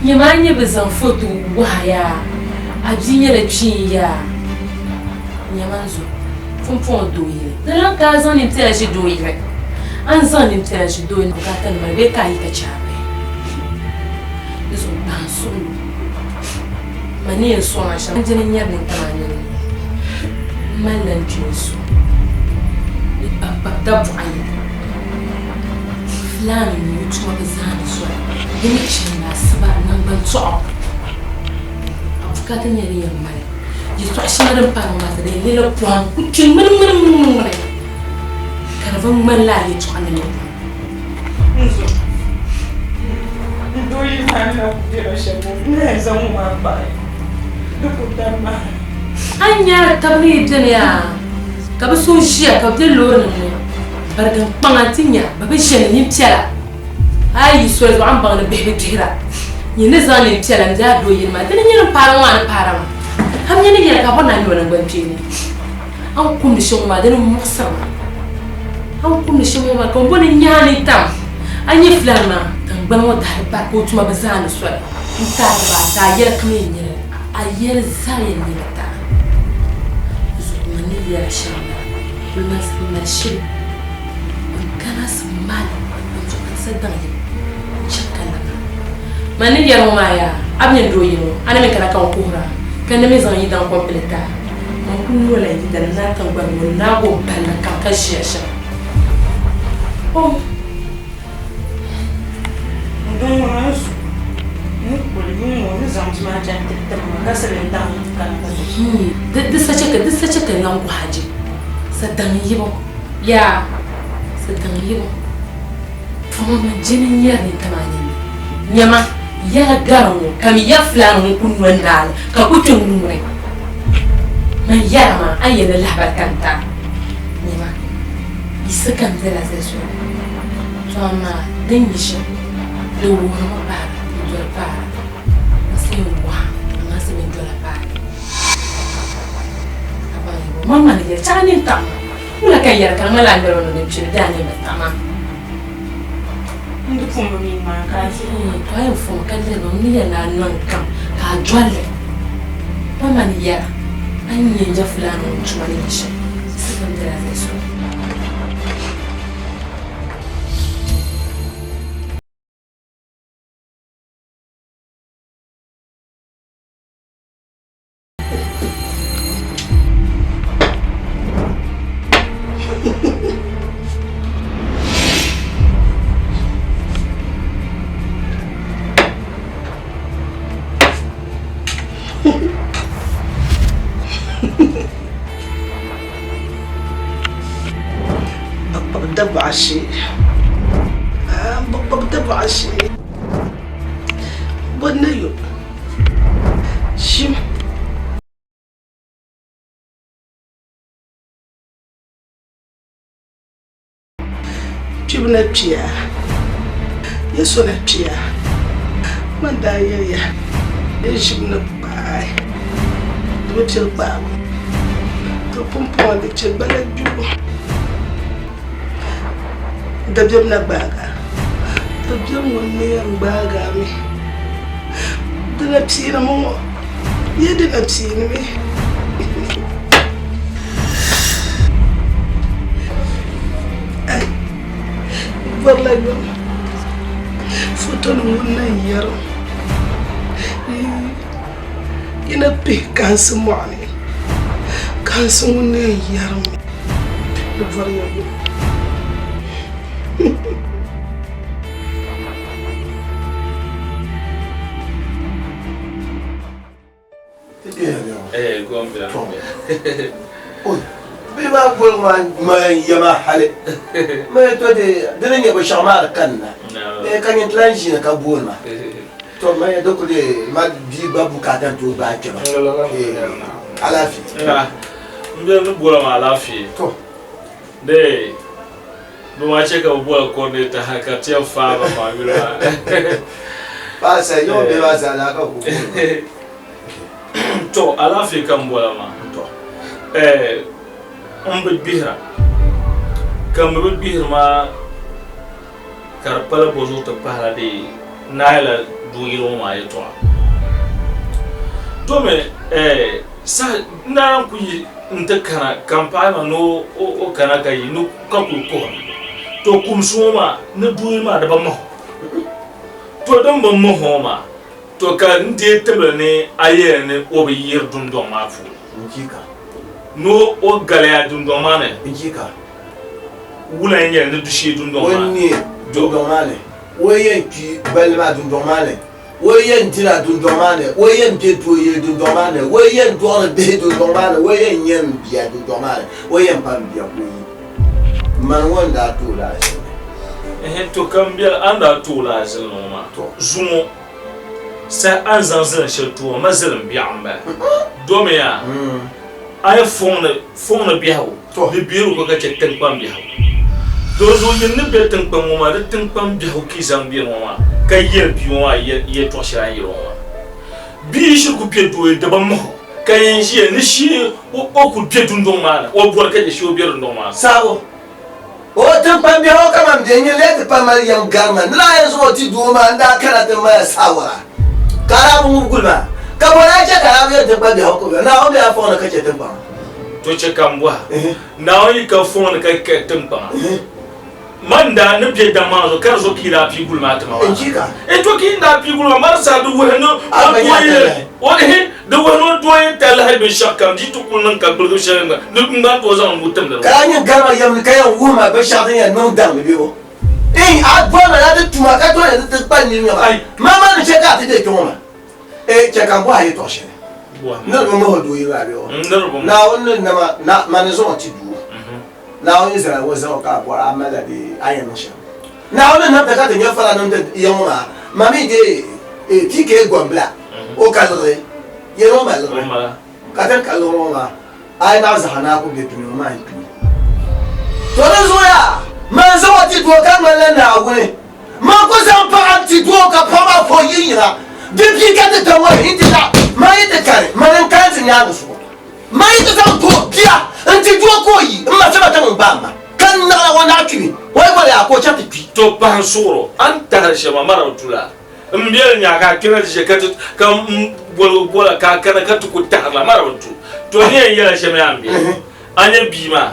Speaker 8: Nyama a nya bɛ zaŋ foto wahi yaa, a bia nyɛla kpiin yaa. Nyama n zo pumpɔŋɔ doo yili. Di lan ka a zaŋ nimpiɛla ʒi doo yili. A ni zaŋ nimpiɛla ʒi doo yili bukaata nima ni bee ka a yi ka chɛ a bihi. Di zuɣu bahi n suhu lu. Ma ni yɛn sɔŋ a shɛm, n dini n-nyari nintam a nini ni. M malila n kpeen so ni kpabikpabi dabuɣa yili. Fulaani n-nyɛ o tuma bɛ zaani soli. Di ni chani asiba naŋgban tɔɣu. A bukaata nyɛla din yɛn mali yɛltɔɣa shɛŋa din pahi ŋɔ maa ti di yɛn leela pɔhim ku kpi ŋmini ŋmini ŋmini ka di bi ŋmani lala yɛltɔɣa ni ni pɔhim.
Speaker 1: N zo n doo yi maa ni na ku bela shɛm ŋɔ, n na yɛn zaŋ ŋɔ maa pahi di ku tam maa.
Speaker 8: A ni nya taba ni yi beni yaa ka bɛ so ʒiya ka bɛ be loorinima ni barigin kpaŋa nti nya bɛ bi ʒe ni nimpiɛla. A yi yi soli zuɣu a ni baŋ ni bihi bi duhira. Nyin ni zaŋ nimpiɛla m-be a doo yini maa, dini n-nyɛ din paari ŋɔ a ni paara maa. A mi ni yɛli ka a bɔri ni a nya o naŋgbankpeeni. A ni kumdi shɛm ŋɔ maa, dini m-muɣisiri ma. A ni kumdi shɛm ŋɔ maa, ka m bo ni n-nya a ni tam. A nya fulani maa, tiŋgbani ŋɔ tahili pari ka o tuma bi zaani soli. N taai ti ba ata, a yɛli kam yɛn nyɛla a yɛli zaa yɛn nyɛla taai. Zuɣu man ni yɛra shɛm m-bala, kuli mali shili n-kana asiba maali n-zuɣu ka ti sa daŋ yim n-chaŋ ka lana. Man ni yɛri ŋɔ maa yaa, a bi nya doo yini ŋɔ, a ni mi kana ka n kuhira, ka n ni mi zaŋ yi daŋ kɔmpiliti a. Man kuli nola yi dali naa tiŋgbani ŋɔ naagi o balli kam ka ʒiya shɛm. Oh!
Speaker 1: N doo ŋɔ maa zu ni kuli yuŋ ŋɔ ni zaŋ bia maa chaŋ ti tim ma ka sili n-daŋ kana ka ti
Speaker 8: Di sa chɛ ka di sa chɛ ka n lan kɔhi a je. Sa daŋ yibu yaa sa daŋ yibu tuma man je ni n-nyari nintama a nini. Nyama, yɛla gari ŋɔ ka mi ya fulaani ŋun kuli no n-naai ka ku kpe ŋun ŋuni. Man yɛra maa a ni yɛn ni lahibali ka n ti a. Nyama, yi sa ka m bela zali soli. To amaa din nyɛ shɛm di wuhirimi paara n-doli paara. N sa yɛn waɣa amaa sa mi n-dola paara. A baŋ yɛli o maŋmaŋ ni yɛli, Chɛɣu nini taɣi ma. Wula ka n yɛri ka di ŋmanila a ŋmɛri ma ni din kpini bee a nini bi taɣi ma?
Speaker 1: N di pun bi mi maa ka a ʒi.
Speaker 8: To a yɛn fom ka lɛbi m ni yɛli ni a niŋ kam ka a doli li. Mama ni yɛra, A ni yɛn je fulaani ŋun tuma ni nyɛ shɛm, sikam dila zali soli.
Speaker 9: Dabɔɣu shee. M bi gbubi dabɔɣu shee. Bɔ n-na yo? Ʒim. Kpibu na kpiya, ya so na kpiya, man daa yɛli ya, ya ʒim ni kpaai, di bi pili kpaabu, to pumpɔŋɔ di chɛ gbala gbibu, dabiɛm na gbaag a, dabiɛm ŋun ni yɛn gbaag a mi, di na piinimi ŋɔ, bee di na piinimi? Ai, bɔrila yom fotonim ŋun na yɛrim yi na pihi kahinsi mɔɣu ni kahinsi ŋun na yɛrim di bɔriya yom.
Speaker 10: Bihi maa boligu maa ŋmani yɛma hali mali to di di ni nyɛ binshɛɣu maa di kanna ka nyini ti lahi ʒiini ka booni ma to mali di kuli ma bia gba bukaata n tooi gbaai kpɛma alaafee
Speaker 11: n bɛ ni bola maa alaafee
Speaker 10: to
Speaker 11: de bɛ maa chɛ ka bɛ bola coordinator ha ka ti yɛn faai ba maa yuli maa
Speaker 10: paasa yɔŋ bɛ maa zaa laa ka ku booni
Speaker 11: To alaafee ka n bola maa
Speaker 10: to
Speaker 11: eh n bi gbihira ka m mi bi gbihiri maa ka di pala bɔ zuɣu ti pahila di naayila doo yili ŋɔ maa yɛtɔɣa domi eh saha n daa lahi ku yi n-ti kana ka m paɣa ma ni o kana ka yi ni ka kuli kuhira to kumsi ŋɔ maa ni doo yili maa di bi mahi o to din bi mahi o maa To ka n deei tibili ni a yɛli ni o bi yiri dundɔŋ maa puuni. Ni o galiya dundɔŋ maa ni. Wula n-nyɛ li ni du shee dundɔŋ maa
Speaker 10: ni? O ni dundɔŋ maa ni. O yɛn kpi balli maa dundɔŋ maa ni. O yɛn dira dundɔŋ maa ni. O yɛn be dooyili dundɔŋ maa ni. O yɛn dɔɣiri bihi dundɔŋ maa ni. O yɛn nyɛ m bia dundɔŋ maa ni. O yɛn pa m bia ka o yi. Mani ŋɔ n-daa tooi la ashilini.
Speaker 11: Ɛhɛn, to ka m biɛla a ni daa tooi la ashilini ŋɔ maa, zuŋɔ saha a ni zaŋ zilim shɛli ti o ma zilim biɛɣu m-bala. Domi yaa, a yi fɔŋ ni biɛhigu di bihiri o ka chɛ tiŋkpaŋ biɛhigu. Dinzuɣu nyin ni be tiŋkpaŋ ŋɔ maa, di tiŋkpaŋ biɛhigu ka yi zaŋ beni ŋɔ maa, ka yɛli bia ŋɔ maa yɛtɔɣ shɛli a ni yɛli o ŋɔ maa. Bia yi shiri ku kpe dooyi, di bi mahi o. Ka yɛn ʒiya ni shee o ku be dundɔŋ maa ni, o bɔri ka chɛ shee o be dundɔŋ maa ni.
Speaker 10: Saɣibu, O tiŋkpan biɛhigu kaman bɛ nyin lee ti pa mali yɛm gari ma. Ni daa yɛn zaŋ o ti doo maa n-daa kana ti mali saawara, ka a daa bi ŋubi guli maa. Ka bɔ daa chɛ ka a daa bi yɛli tiŋkpan biɛhigu ka o bɛ Naawuni bee a fɔŋ ni ka chɛ tiŋkpaŋa?
Speaker 11: To chɛ ka m bɔha, Naawuni yi ka fɔŋ ni ka chɛ tiŋkpaŋa, Man daa ni be daŋ maa zuɣu ka di zuɣu ka yi daa pii guli maa ti ma maa. E to ka yi daa pii guli maa, man saha di wuhi ni o dooyi o ehe di wuhi ni o dooyi talahi binshɛɣu kam di yi ti kuli niŋ ka gbuligibu shɛli ŋma ni ŋmani ka o zaŋ nuu timdi li.
Speaker 10: Ka a nyin gari ma yɛm ni ka yɛn wuhi ma binshɛɣu din yɛn niŋ daŋ ni bɛ o. Iin, a boli ma ni a ti tuma ka tooi ni ti kpa nini ŋɔ maa. Man maa ni chɛ ka a ti be kpe ŋɔ maa. E chɛ ka m bɔhi a yɛtɔɣ shɛli. Niriba mahi o dooyili maa bɛ o. Naawuni ni nama na man ni zaŋ o ti duu. Naawuni yi zali o zaŋ o ka a bɔri a malila bee a yɛn niŋ shɛm. Naawuni ni namda ka ti nya fara niŋdi ya ŋɔ maa, ma mi deei PK gombila o ka liɣiri, yɛli o mali liɣiri ka ti ni ka liɣiri ŋɔ maa a yi naɣ zaɣi ni a ku be dunia ŋɔ maa yi kpimi. To di zuɣu yaa, man zaŋ o ti doo ka ŋmanila Naawuni. Man ku zaŋ paɣa n-ti doo ka paɣa maa ka o yi yiŋa. Di bia ka ti da ŋɔ yi ti laɣim, man yi ti kani, mani n-kani ti nyaaŋa zuɣu. Man yi ti zaŋ doo bia n-ti doo ka o yi, m ma saba tiŋ m-ba m ma, ka n naɣila o naɣ kpimi, o yi boli yaa ka o chaŋ ti kpi.
Speaker 11: To pahi n suɣir o, a ni tahiri shɛm maa, mara bi tu la. M biɛli nya ka a kpɛna ti ʒe ka ti ka m boligi bola ka a kana ka ti ku tahiri la, mara bi tu. To n ni yɛn yɛl a shɛm yaa m biɛli, a nya bia maa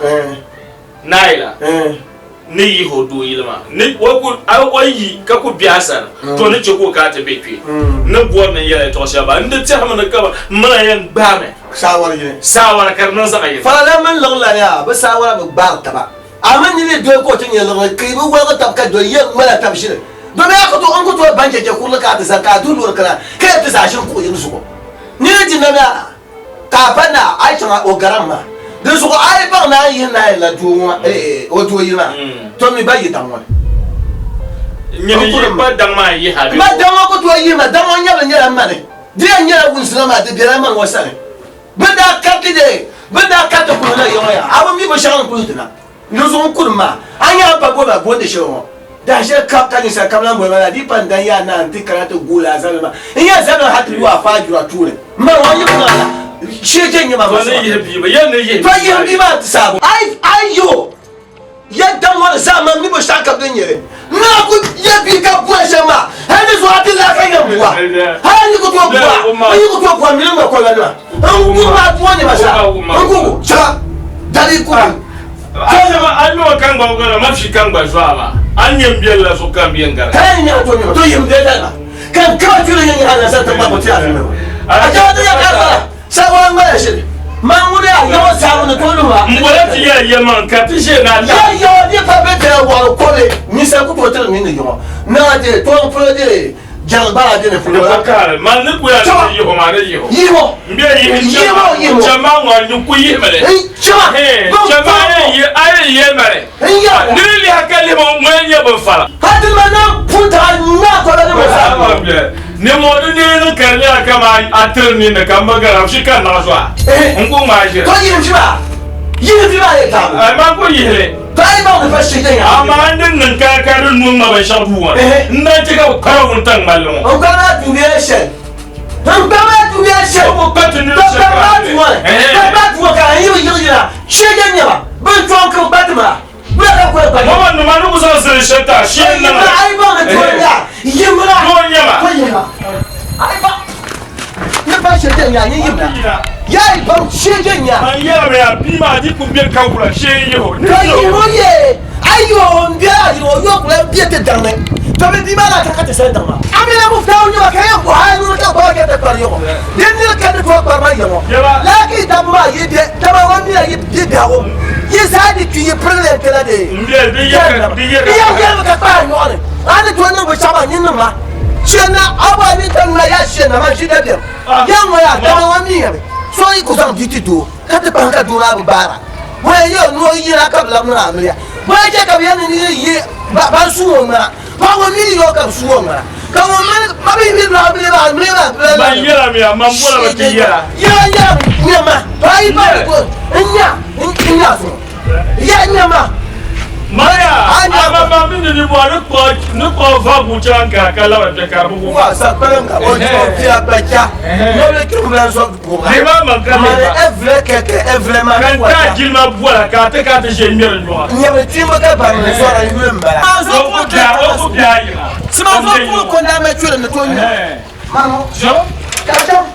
Speaker 11: Naayila ni yihi o doo yili maa ni o ku o yi ka ku be a sani, to ni chɛ ka o kana ti be kpe. N ni bɔri ni n yɛl a yɛtɔɣ shɛli ba, n di tɛhimi ni kaman m min a yɛn gbaami
Speaker 10: Saawara yini.
Speaker 11: Saawara ka di niŋ zaɣ yini.
Speaker 10: Faralan mini liɣiri yaa bɛ saawara bi gbaari taba. A mi ni ni doli ka o ti nya liɣiri ka yi bi woligi tab ka doli yɛn ŋmala tab ʒili. Domi a ku tooi n ku tooi baŋ chɛchɛ kurili ka a ti zaŋ ka a duhi loori kana ka yɛli ti zaa ʒiri kuɣ yini zuɣu. Ni ni di nam yaa ka a pa naa a yi chaŋ o garam maa. Dinzuɣu a yi baŋ ni a ni yihi Naayili la doo ŋɔ maa o doo yili maa. To mi ba yi daŋ ŋɔ ni.
Speaker 11: Nyini yi ba daŋ maa yihi a bee?
Speaker 10: Ma daŋ ŋɔ ku tooi yihi ma, daŋ ŋɔ nyɛbili nyɛla m ma ni. Di yɛn nyɛla wunzina maa, di bela man ŋɔ sani. Bɛ daa kariti dee, bɛ daa kariti kuli na yiŋɔ yaa, a bi mi binshɛɣu ni kuli ti na. Ni zuɣu n-kurim maa, a nya a ni pa boli ma gondi shɛli ŋɔ. Dahin shɛli kam ka ninsal kam lan boli ma la, di pa n-dan yaa naa nti kana ti gool a zabili maa. N yɛn zabili hal ti lu a faajura tuuni. M ma ŋɔ yi bi niŋ a la, shee je n-nyɛ ma
Speaker 11: To ni yihi bia maa, yɛn ni yihi
Speaker 10: To yihi bia maa ti saabu. A yi yihi o, ya daŋ ŋɔ ni zaa man mi binshɛɣu kam din nyɛ li. N ni ku ya bia ka bua shɛm maa, hal ni zuɣu a ti lahi ka yɛn bua. Hal n yi ku tooi bua, n yi ku tooi bua mini ŋma koliba nima. N gurim a bua nima zaa. N gubu, chaŋ dali kubu.
Speaker 11: A nyɛ o ka ŋma gara, ma fi ka ŋma zuɣu maa. A ni nyɛ m biɛli la zuɣu ka m biɛn gara.
Speaker 10: Ka yi nyɛ to nyɛ to yim bɛ dali ma. Ka n kama chuli nyɛ nyɛ na sa ti ŋma ko ti a mi ma. A jama ti ya ka bala. Sa wa ŋma ya shiri. Ma ŋuni a yɔŋɔ saabu ni to luhi ma.
Speaker 11: M bɔla ti ya yɛ maŋ ka ti ʒe na
Speaker 10: ta. Ya yɔŋɔ ni pa bɛ tɛya wɔri kɔli ninsal ku tooi tiri mini yɔŋɔ. Naa de tɔŋ polo de jaŋ gbala de ni polo la.
Speaker 11: Kari man ni ku ya ni yiho maa ni yiho.
Speaker 10: Yiho.
Speaker 11: M bɛ yihi n
Speaker 10: Yiho yiho.
Speaker 11: chɛ maa ŋɔ ni ku yihi mi li.
Speaker 10: N chɛ ma.
Speaker 11: Chɛ maa yɛn yi a yɛn yɛli ma li.
Speaker 10: N yɛli.
Speaker 11: Ni di lihi ka lihi ŋɔ yɛn nyɛ bin fara.
Speaker 10: Hali ti ma na pun taɣi naa kɔba ni ma saa.
Speaker 11: Ni ŋɔ di neei niŋ ka di nyɛla kaman a tiri ninni ka m bi gari a shi ka naɣ zuɣu a n ku ŋmaai ʒiri.
Speaker 10: To yihim fi maa, yihim fi maa yɛn taɣibu.
Speaker 11: Ai man ku yihi li.
Speaker 10: To a yi baŋ ni pa shi ka nya.
Speaker 11: Amaa n di niŋ ka ka di nuu ŋma binshɛɣu duu ŋɔ ni, n na chɛ ka bɛ kpari wuntaŋ ŋmalli ŋɔ.
Speaker 10: N kpari maa duu bela shɛli. N kpari maa duu bela shɛli.
Speaker 11: O ku kpa ti nini
Speaker 10: To
Speaker 11: shɛli
Speaker 10: kpari
Speaker 11: ka
Speaker 10: maa
Speaker 11: a
Speaker 10: duu ŋɔ ni, kpari maa duu ŋɔ ka n yi bi yiɣi yina, shee ka nya ba, bɛ ni tɔŋ ka bɛ kpa ti maa.
Speaker 11: Mama nima ni ku zaŋ zilin shɛli ti a shee n-niŋ li. Doo n-nyɛ ma. Man yɛrimi a bia maa di ku beni ka wula shee n-yihi o.
Speaker 10: Yi zaa di kpi yi pirigili n kpɛla dee.
Speaker 11: N bɛ di yɛ ka di yɛ
Speaker 10: ka. Di yɛ yɛlimi ka kpaai nyɔɣu ni. A ni tooi niŋ binshɛɣu maa nyin niŋ ma. Shee na a bɔhi ni n na yaa shee na man ʒi dabiɛm. Ya ŋɔ yaa dama ŋɔ mi yɛmi so yi ku zaŋ bia ti doo ka ti kpahim ka doo maa bi gbaara. Bɔ yɛn yɛ o ni o yina ka bi labi niŋ amiliya. Bɔ yɛn chɛ ka bɛ yɛn ni yi ban su o ŋmana. Paɣa ŋɔ mi ni yɛ o ka bi su o ŋmana. Ka ŋun mini ma bi mi lɔɣu bili maa mini maa bila
Speaker 11: Man yɛla mi a man bɔla bi ti yɛla.
Speaker 10: Yɛla yɛla nya ma paɣa yi pa ko n nya n nya so ya nya ma.
Speaker 11: Maya ama ma mi ni ni bɔ ni kpɔ ni kpɔ va bucha ka ka labi kpɛ ka bi
Speaker 10: Wa sa kpalim ka o jɔ fiya kpa cha nobili tuku lan so buɣa.
Speaker 11: Ni ma man ka
Speaker 10: Ma ni evle kɛkɛ evle ma
Speaker 11: Ka n
Speaker 10: wa
Speaker 11: taa
Speaker 10: cha.
Speaker 11: jilima bɔla ka a ti ka ti ʒe ŋmɛri nyɔɣa.
Speaker 10: Nyɛbili timba ka bari ni zɔra yuli n bala.
Speaker 11: O ku bia o ku bia yiŋa.
Speaker 10: Sima zo kuli ko na ma chuli ni to nyu. Mamo.
Speaker 11: Zo.
Speaker 10: Ka cham.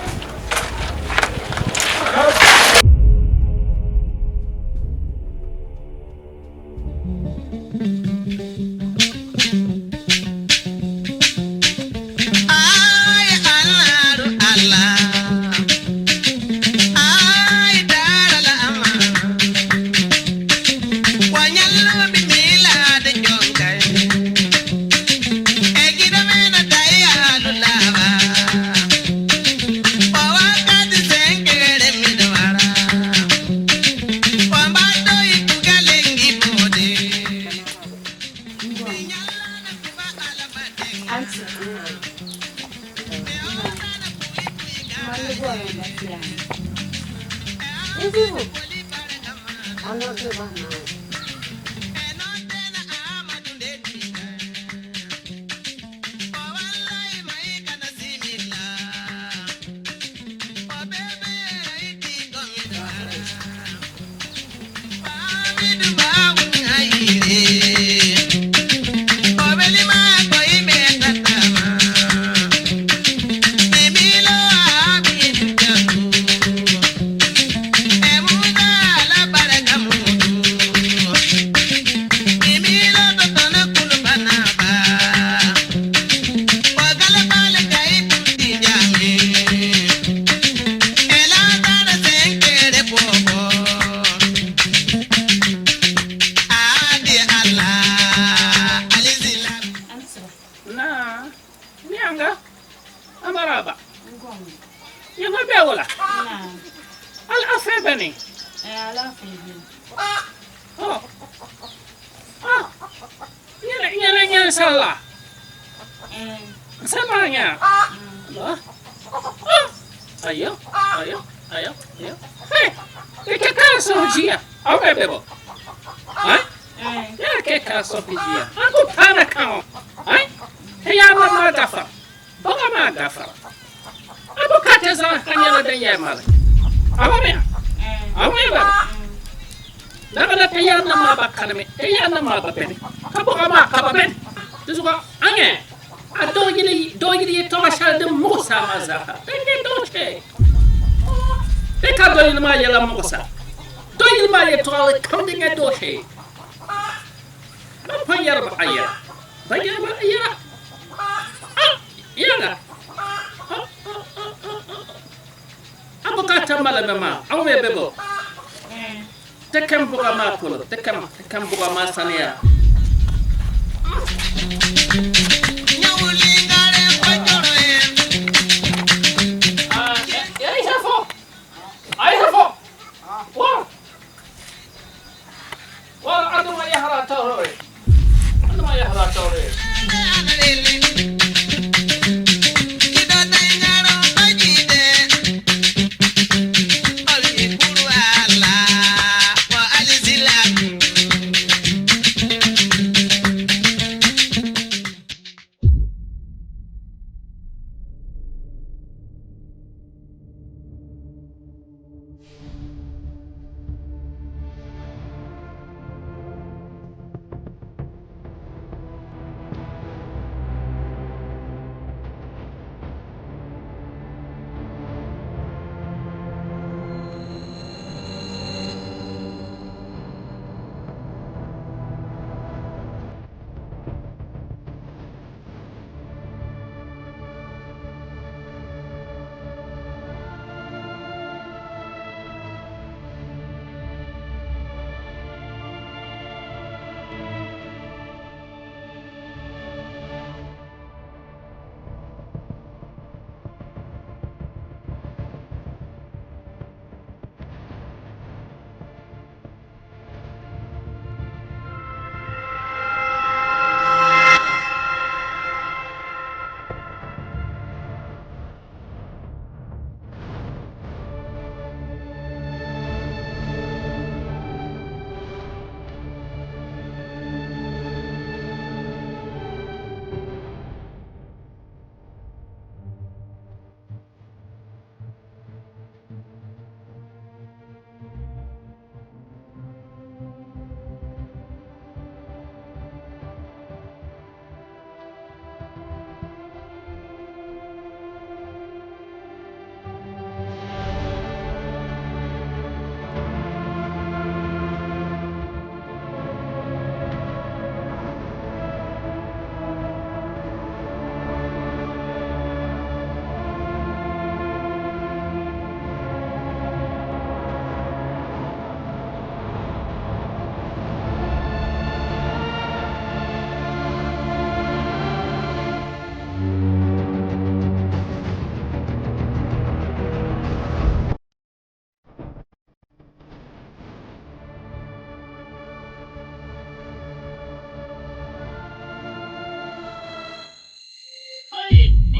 Speaker 12: sani la? N sani maa nya? Ayo, ayo, ayo, ayo. Hey, di chɛ ka n suhu ʒiya. A bi mi bebo? Ha? Yaa chɛ ka n suhu ʒiya. A ku paana ka ŋɔ. Ha? Ti yaannim maa gafara. Buɣa maa gafara. A bukaata zaa ha nyɛla din yɛn mali. A bi mi a? A bi mi bebo? Naɣila ti yaannim maa ba kanimi, ti yaannim maa ba beni, ka buɣa maa ka ba beni. Di zuɣu a nya a dooyili yɛtɔɣa shɛli din muɣis a maa zaa, din nyɛ dooshee. Bee ka dooyili maa yɛla muɣis a? Dooyili maa yɛtɔɣili kam din nyɛ dooshee. Bɛ pun yɛri ba a yɛla, bɛ yɛri ba a yɛla. A yɛla, a bukaata malimi maa, a ŋun be bɔ? Ti kam buɣa maa polo, ti kam, ti kam buɣa maa sani yaa.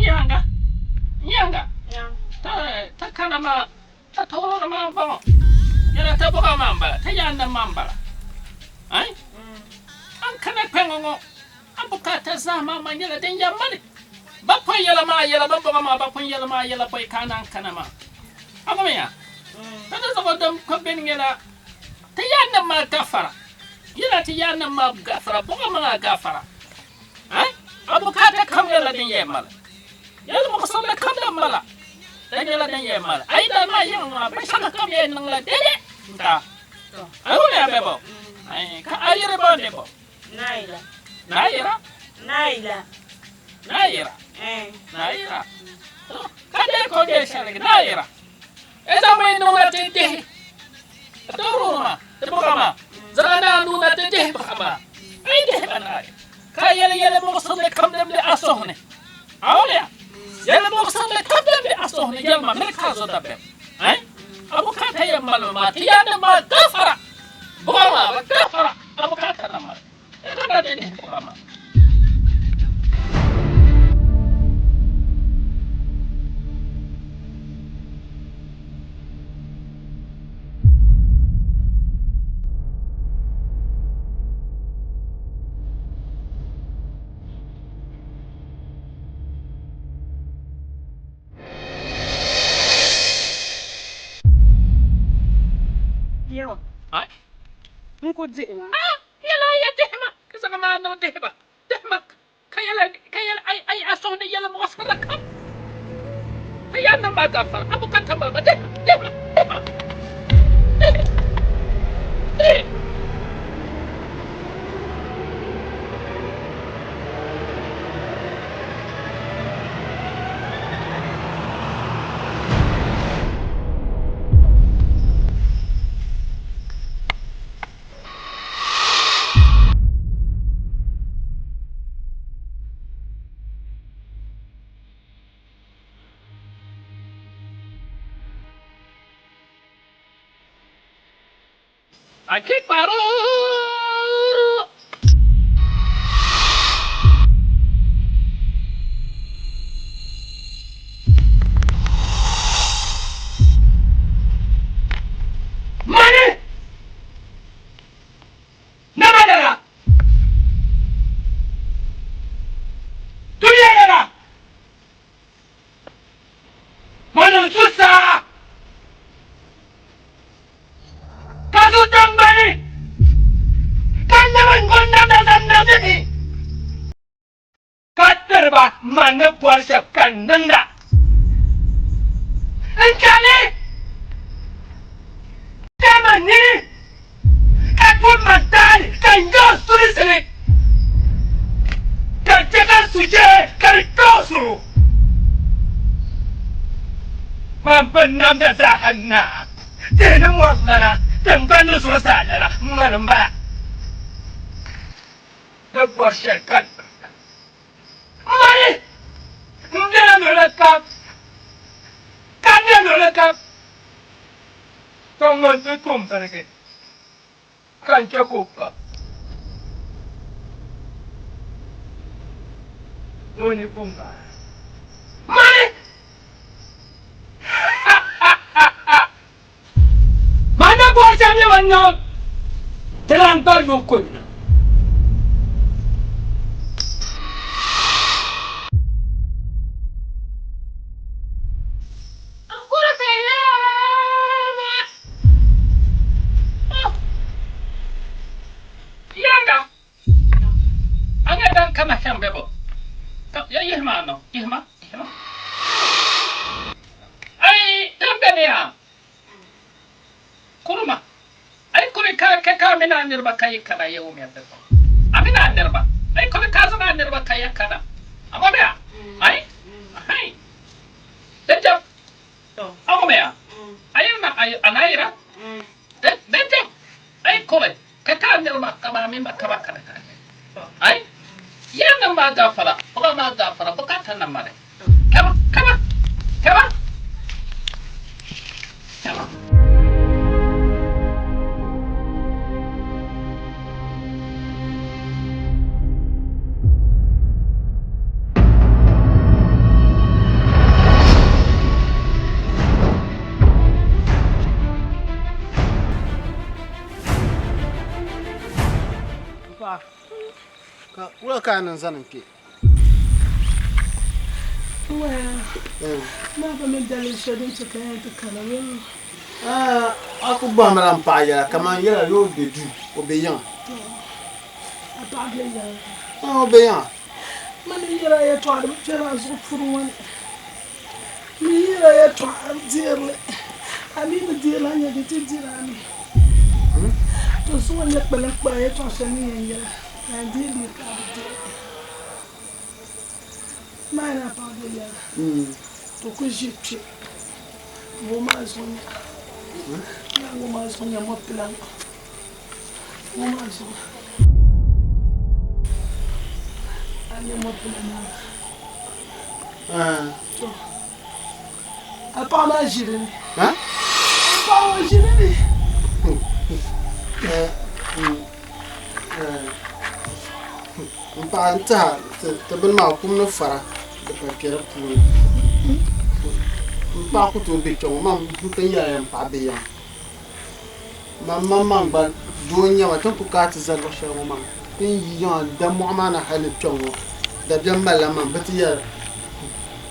Speaker 12: Nyaaŋa, nyaaŋa, ta kana maa, ta toori maa m-bɔŋɔ, yɛla ta buɣa maa m-bala, ta yaannim maa m-bala. Ai, a ni kana kpɛŋɔ ŋɔ, a bukaata zaa maa maa nyɛla din yɛn mali. Bɛ pun yɛli ma a yɛla, bɛ buɣa maa, bɛ pun yɛli ma a yɛla pɔi ka a naan kana maa. A mi ya, ka di zuɣu din kul beni nyɛla ti yaannim maa gafara, yɛla ti yaannim maa gafara, buɣa maa gafara. Ai, a bukaata kam nyɛla din yɛn mali. Yɛli muɣisirili kam din mala, di nyɛla din yɛn mali. A yi dali maa yiŋ maa, binshɛŋa kam yɛn niŋla dede n-ti a. A wumya bɛ bɔ? Ai, ka a yiri bɔ ni bɔ?
Speaker 1: Naayira.
Speaker 12: Naayira?
Speaker 1: Naayira.
Speaker 12: Naayira? Naayira. To, ka dee ka o dee shɛligi, Naayira. E zaŋ mi niŋ na ti dihi dɔruu maa, ti buɣa maa. Zaŋ a naa nuu na ti dihi buɣa maa. A yi dihi ba naai, ka yɛli yɛli muɣisirili kam din be a suhu ni. A wumya? Yɛli muɣisirili kam din be a suhu ni yɛlima miri ka a zo dabiɛm. Ai, a bukaata yɛn malimi maa, ti yaannim maa gafara. Buɣa maa bi gafara, a bukaata na mali. E ka na ti dihi buɣa maa. N ku dihi ma. A yɛla a ya dihi ma, ka zaŋ maa niŋ dihi ba. Dihi ma ka yɛli ka yɛli a a a suhu ni yɛli muɣisirili kam. Ka yaa niŋ ma gaafara, a bukata m-bala ba dihi ma, dihi ma, dihi ma, dihi, dihi. Akikparuru. Mani! Nama dara! Dunia dara! Mani n-su saa! Ka su tiŋgbani, ka lab n ŋun namda zaŋ namdi ni, ka tiri ba man ni bɔri shɛb ka n niŋda. N chani ka man nini, ka tum man taali, ka n yaɣi sulinsi ni, ka chɛ ka n suchee ka di kpe o suhu. Man binnamda zaa naa, tihi ni mɔri lana, tiŋgbani ni zuɣusaa lana, mani m-bala. Di bɔri shɛli ka n niŋda. Mani m-bela luɣili kam, ka be luɣili kam, ka ŋun ti tum birigi ka n chɛ ka o pa. Ŋuni m-bala. Mani! Mani bɔri shɛm nyɛ ban niŋ di lan gba yuŋ kuli na. Kuruma, a yi kuli ka kɛ ka a mini a niriba ka yi kana ya wumya bɛ zuɣu. A mini a niriba, a yi kuli ka a zaŋ a niriba ka ya kana, a ŋɔmiya? Ai, ai, Dɛjɛm, a ŋɔmiya? A yirina, a na yira? Dɛjɛm, a yi kuli ka ka a niriba ka ba mini ba ka ba kana ka ai, ya niŋ ma gaafara, o ba ma gaafara, bukaata na mali. Kama, kama, kama, kama.
Speaker 3: Ka wula ka a niŋ zani n-kpe? A ku bɔhimila m paɣa yɛla kaman yɛla ni o be duu, o be yiŋa. O be yiŋa.
Speaker 9: Maa ni a paɣa be yɛla to ku ʒi kpe ŋɔ maa zuɣu nya yaa ŋɔ maa zuɣu nya mɔpila ŋɔ ŋɔ maa zuɣu a nya mɔpila maa to a paɣa maa ʒi di ni a paɣa ŋɔ ʒi di ni.
Speaker 3: M paɣa n tiɛha ti bini maa kum ni fara di pa kpɛ di puuni m paɣa ku tooi bɛ kpɛ ŋɔ man n pun yɛla n paɣa bɛ yiŋa man maŋmaŋ gba doo n nyɛba ti ni ku kana ti zali luɣu shɛli ŋɔ maa ti ni yi yiŋa da mɔɣu maa ni hali ni kpɛ ŋɔ dabiɛm malila man bi ti yɛli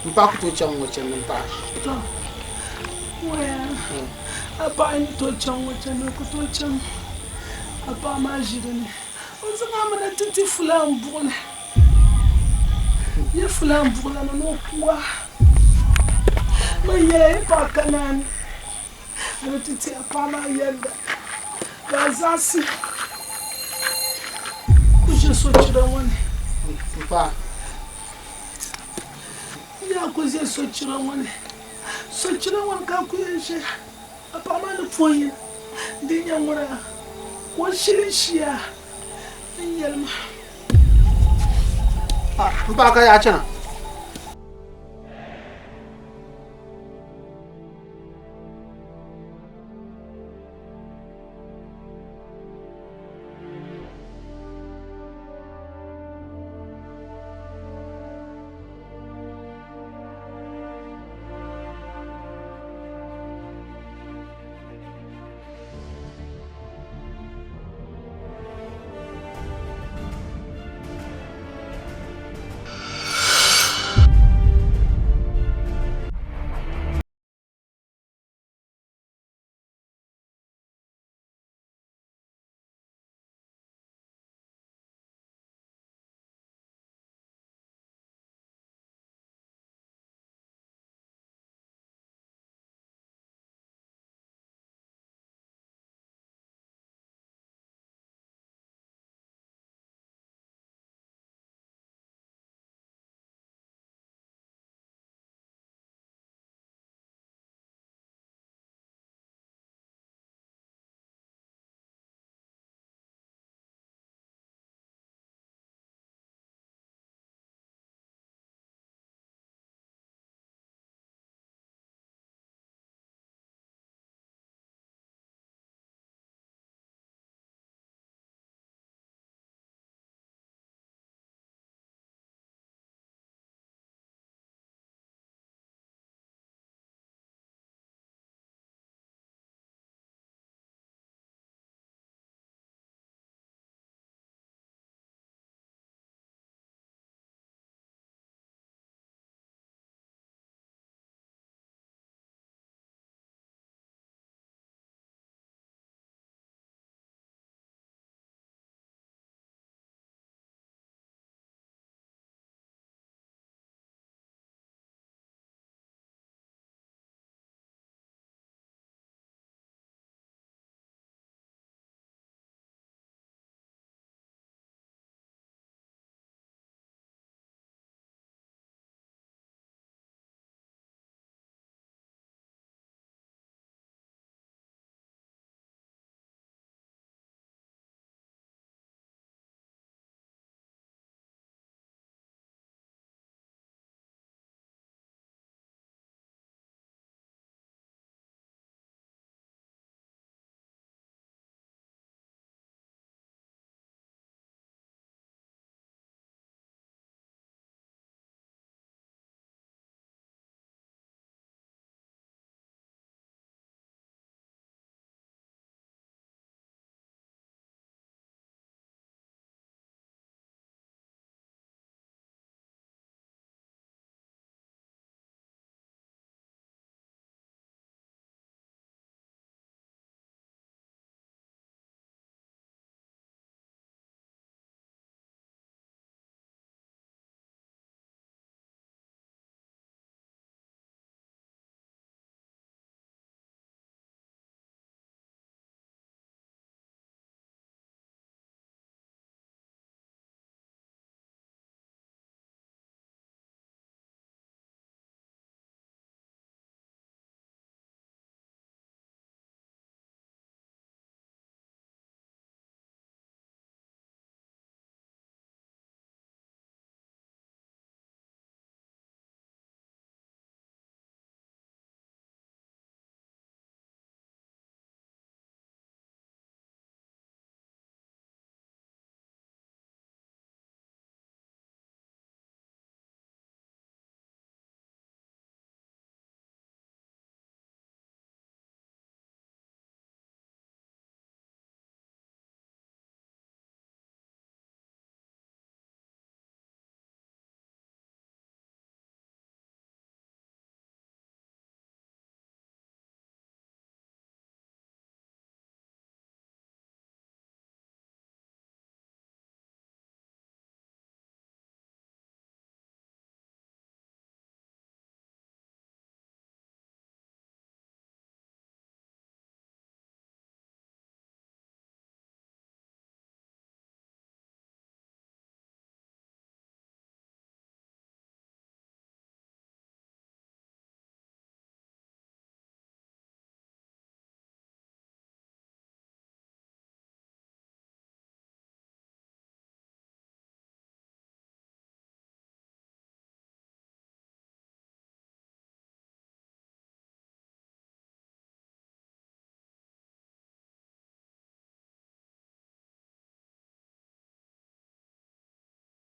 Speaker 3: m paɣa ku tooi chaŋ ŋɔ chɛndi m paɣa
Speaker 9: a paɣa ni tooi chaŋ ŋɔ chɛndi o ku tooi chaŋ. A paɣa maa ʒi di ni. O zaŋ a mi na ti ti fulaan buɣili. Ye fulaan buɣilana ni o ku a. Man yɛla yi paɣa ka naani, a ni ti ti a paɣa maa yɛlda ka a zaɣisi ku ʒe sochira ŋɔ ni. Yaa ku ʒe sochira ŋɔ ni. Sochira ŋɔ ni ka a ku yɛn ʒeya. A paɣa maa ni puhi yini di nyɛ ŋuna ka o shili n-shia n-yɛli ma.
Speaker 3: M paɣa ka yaa chana?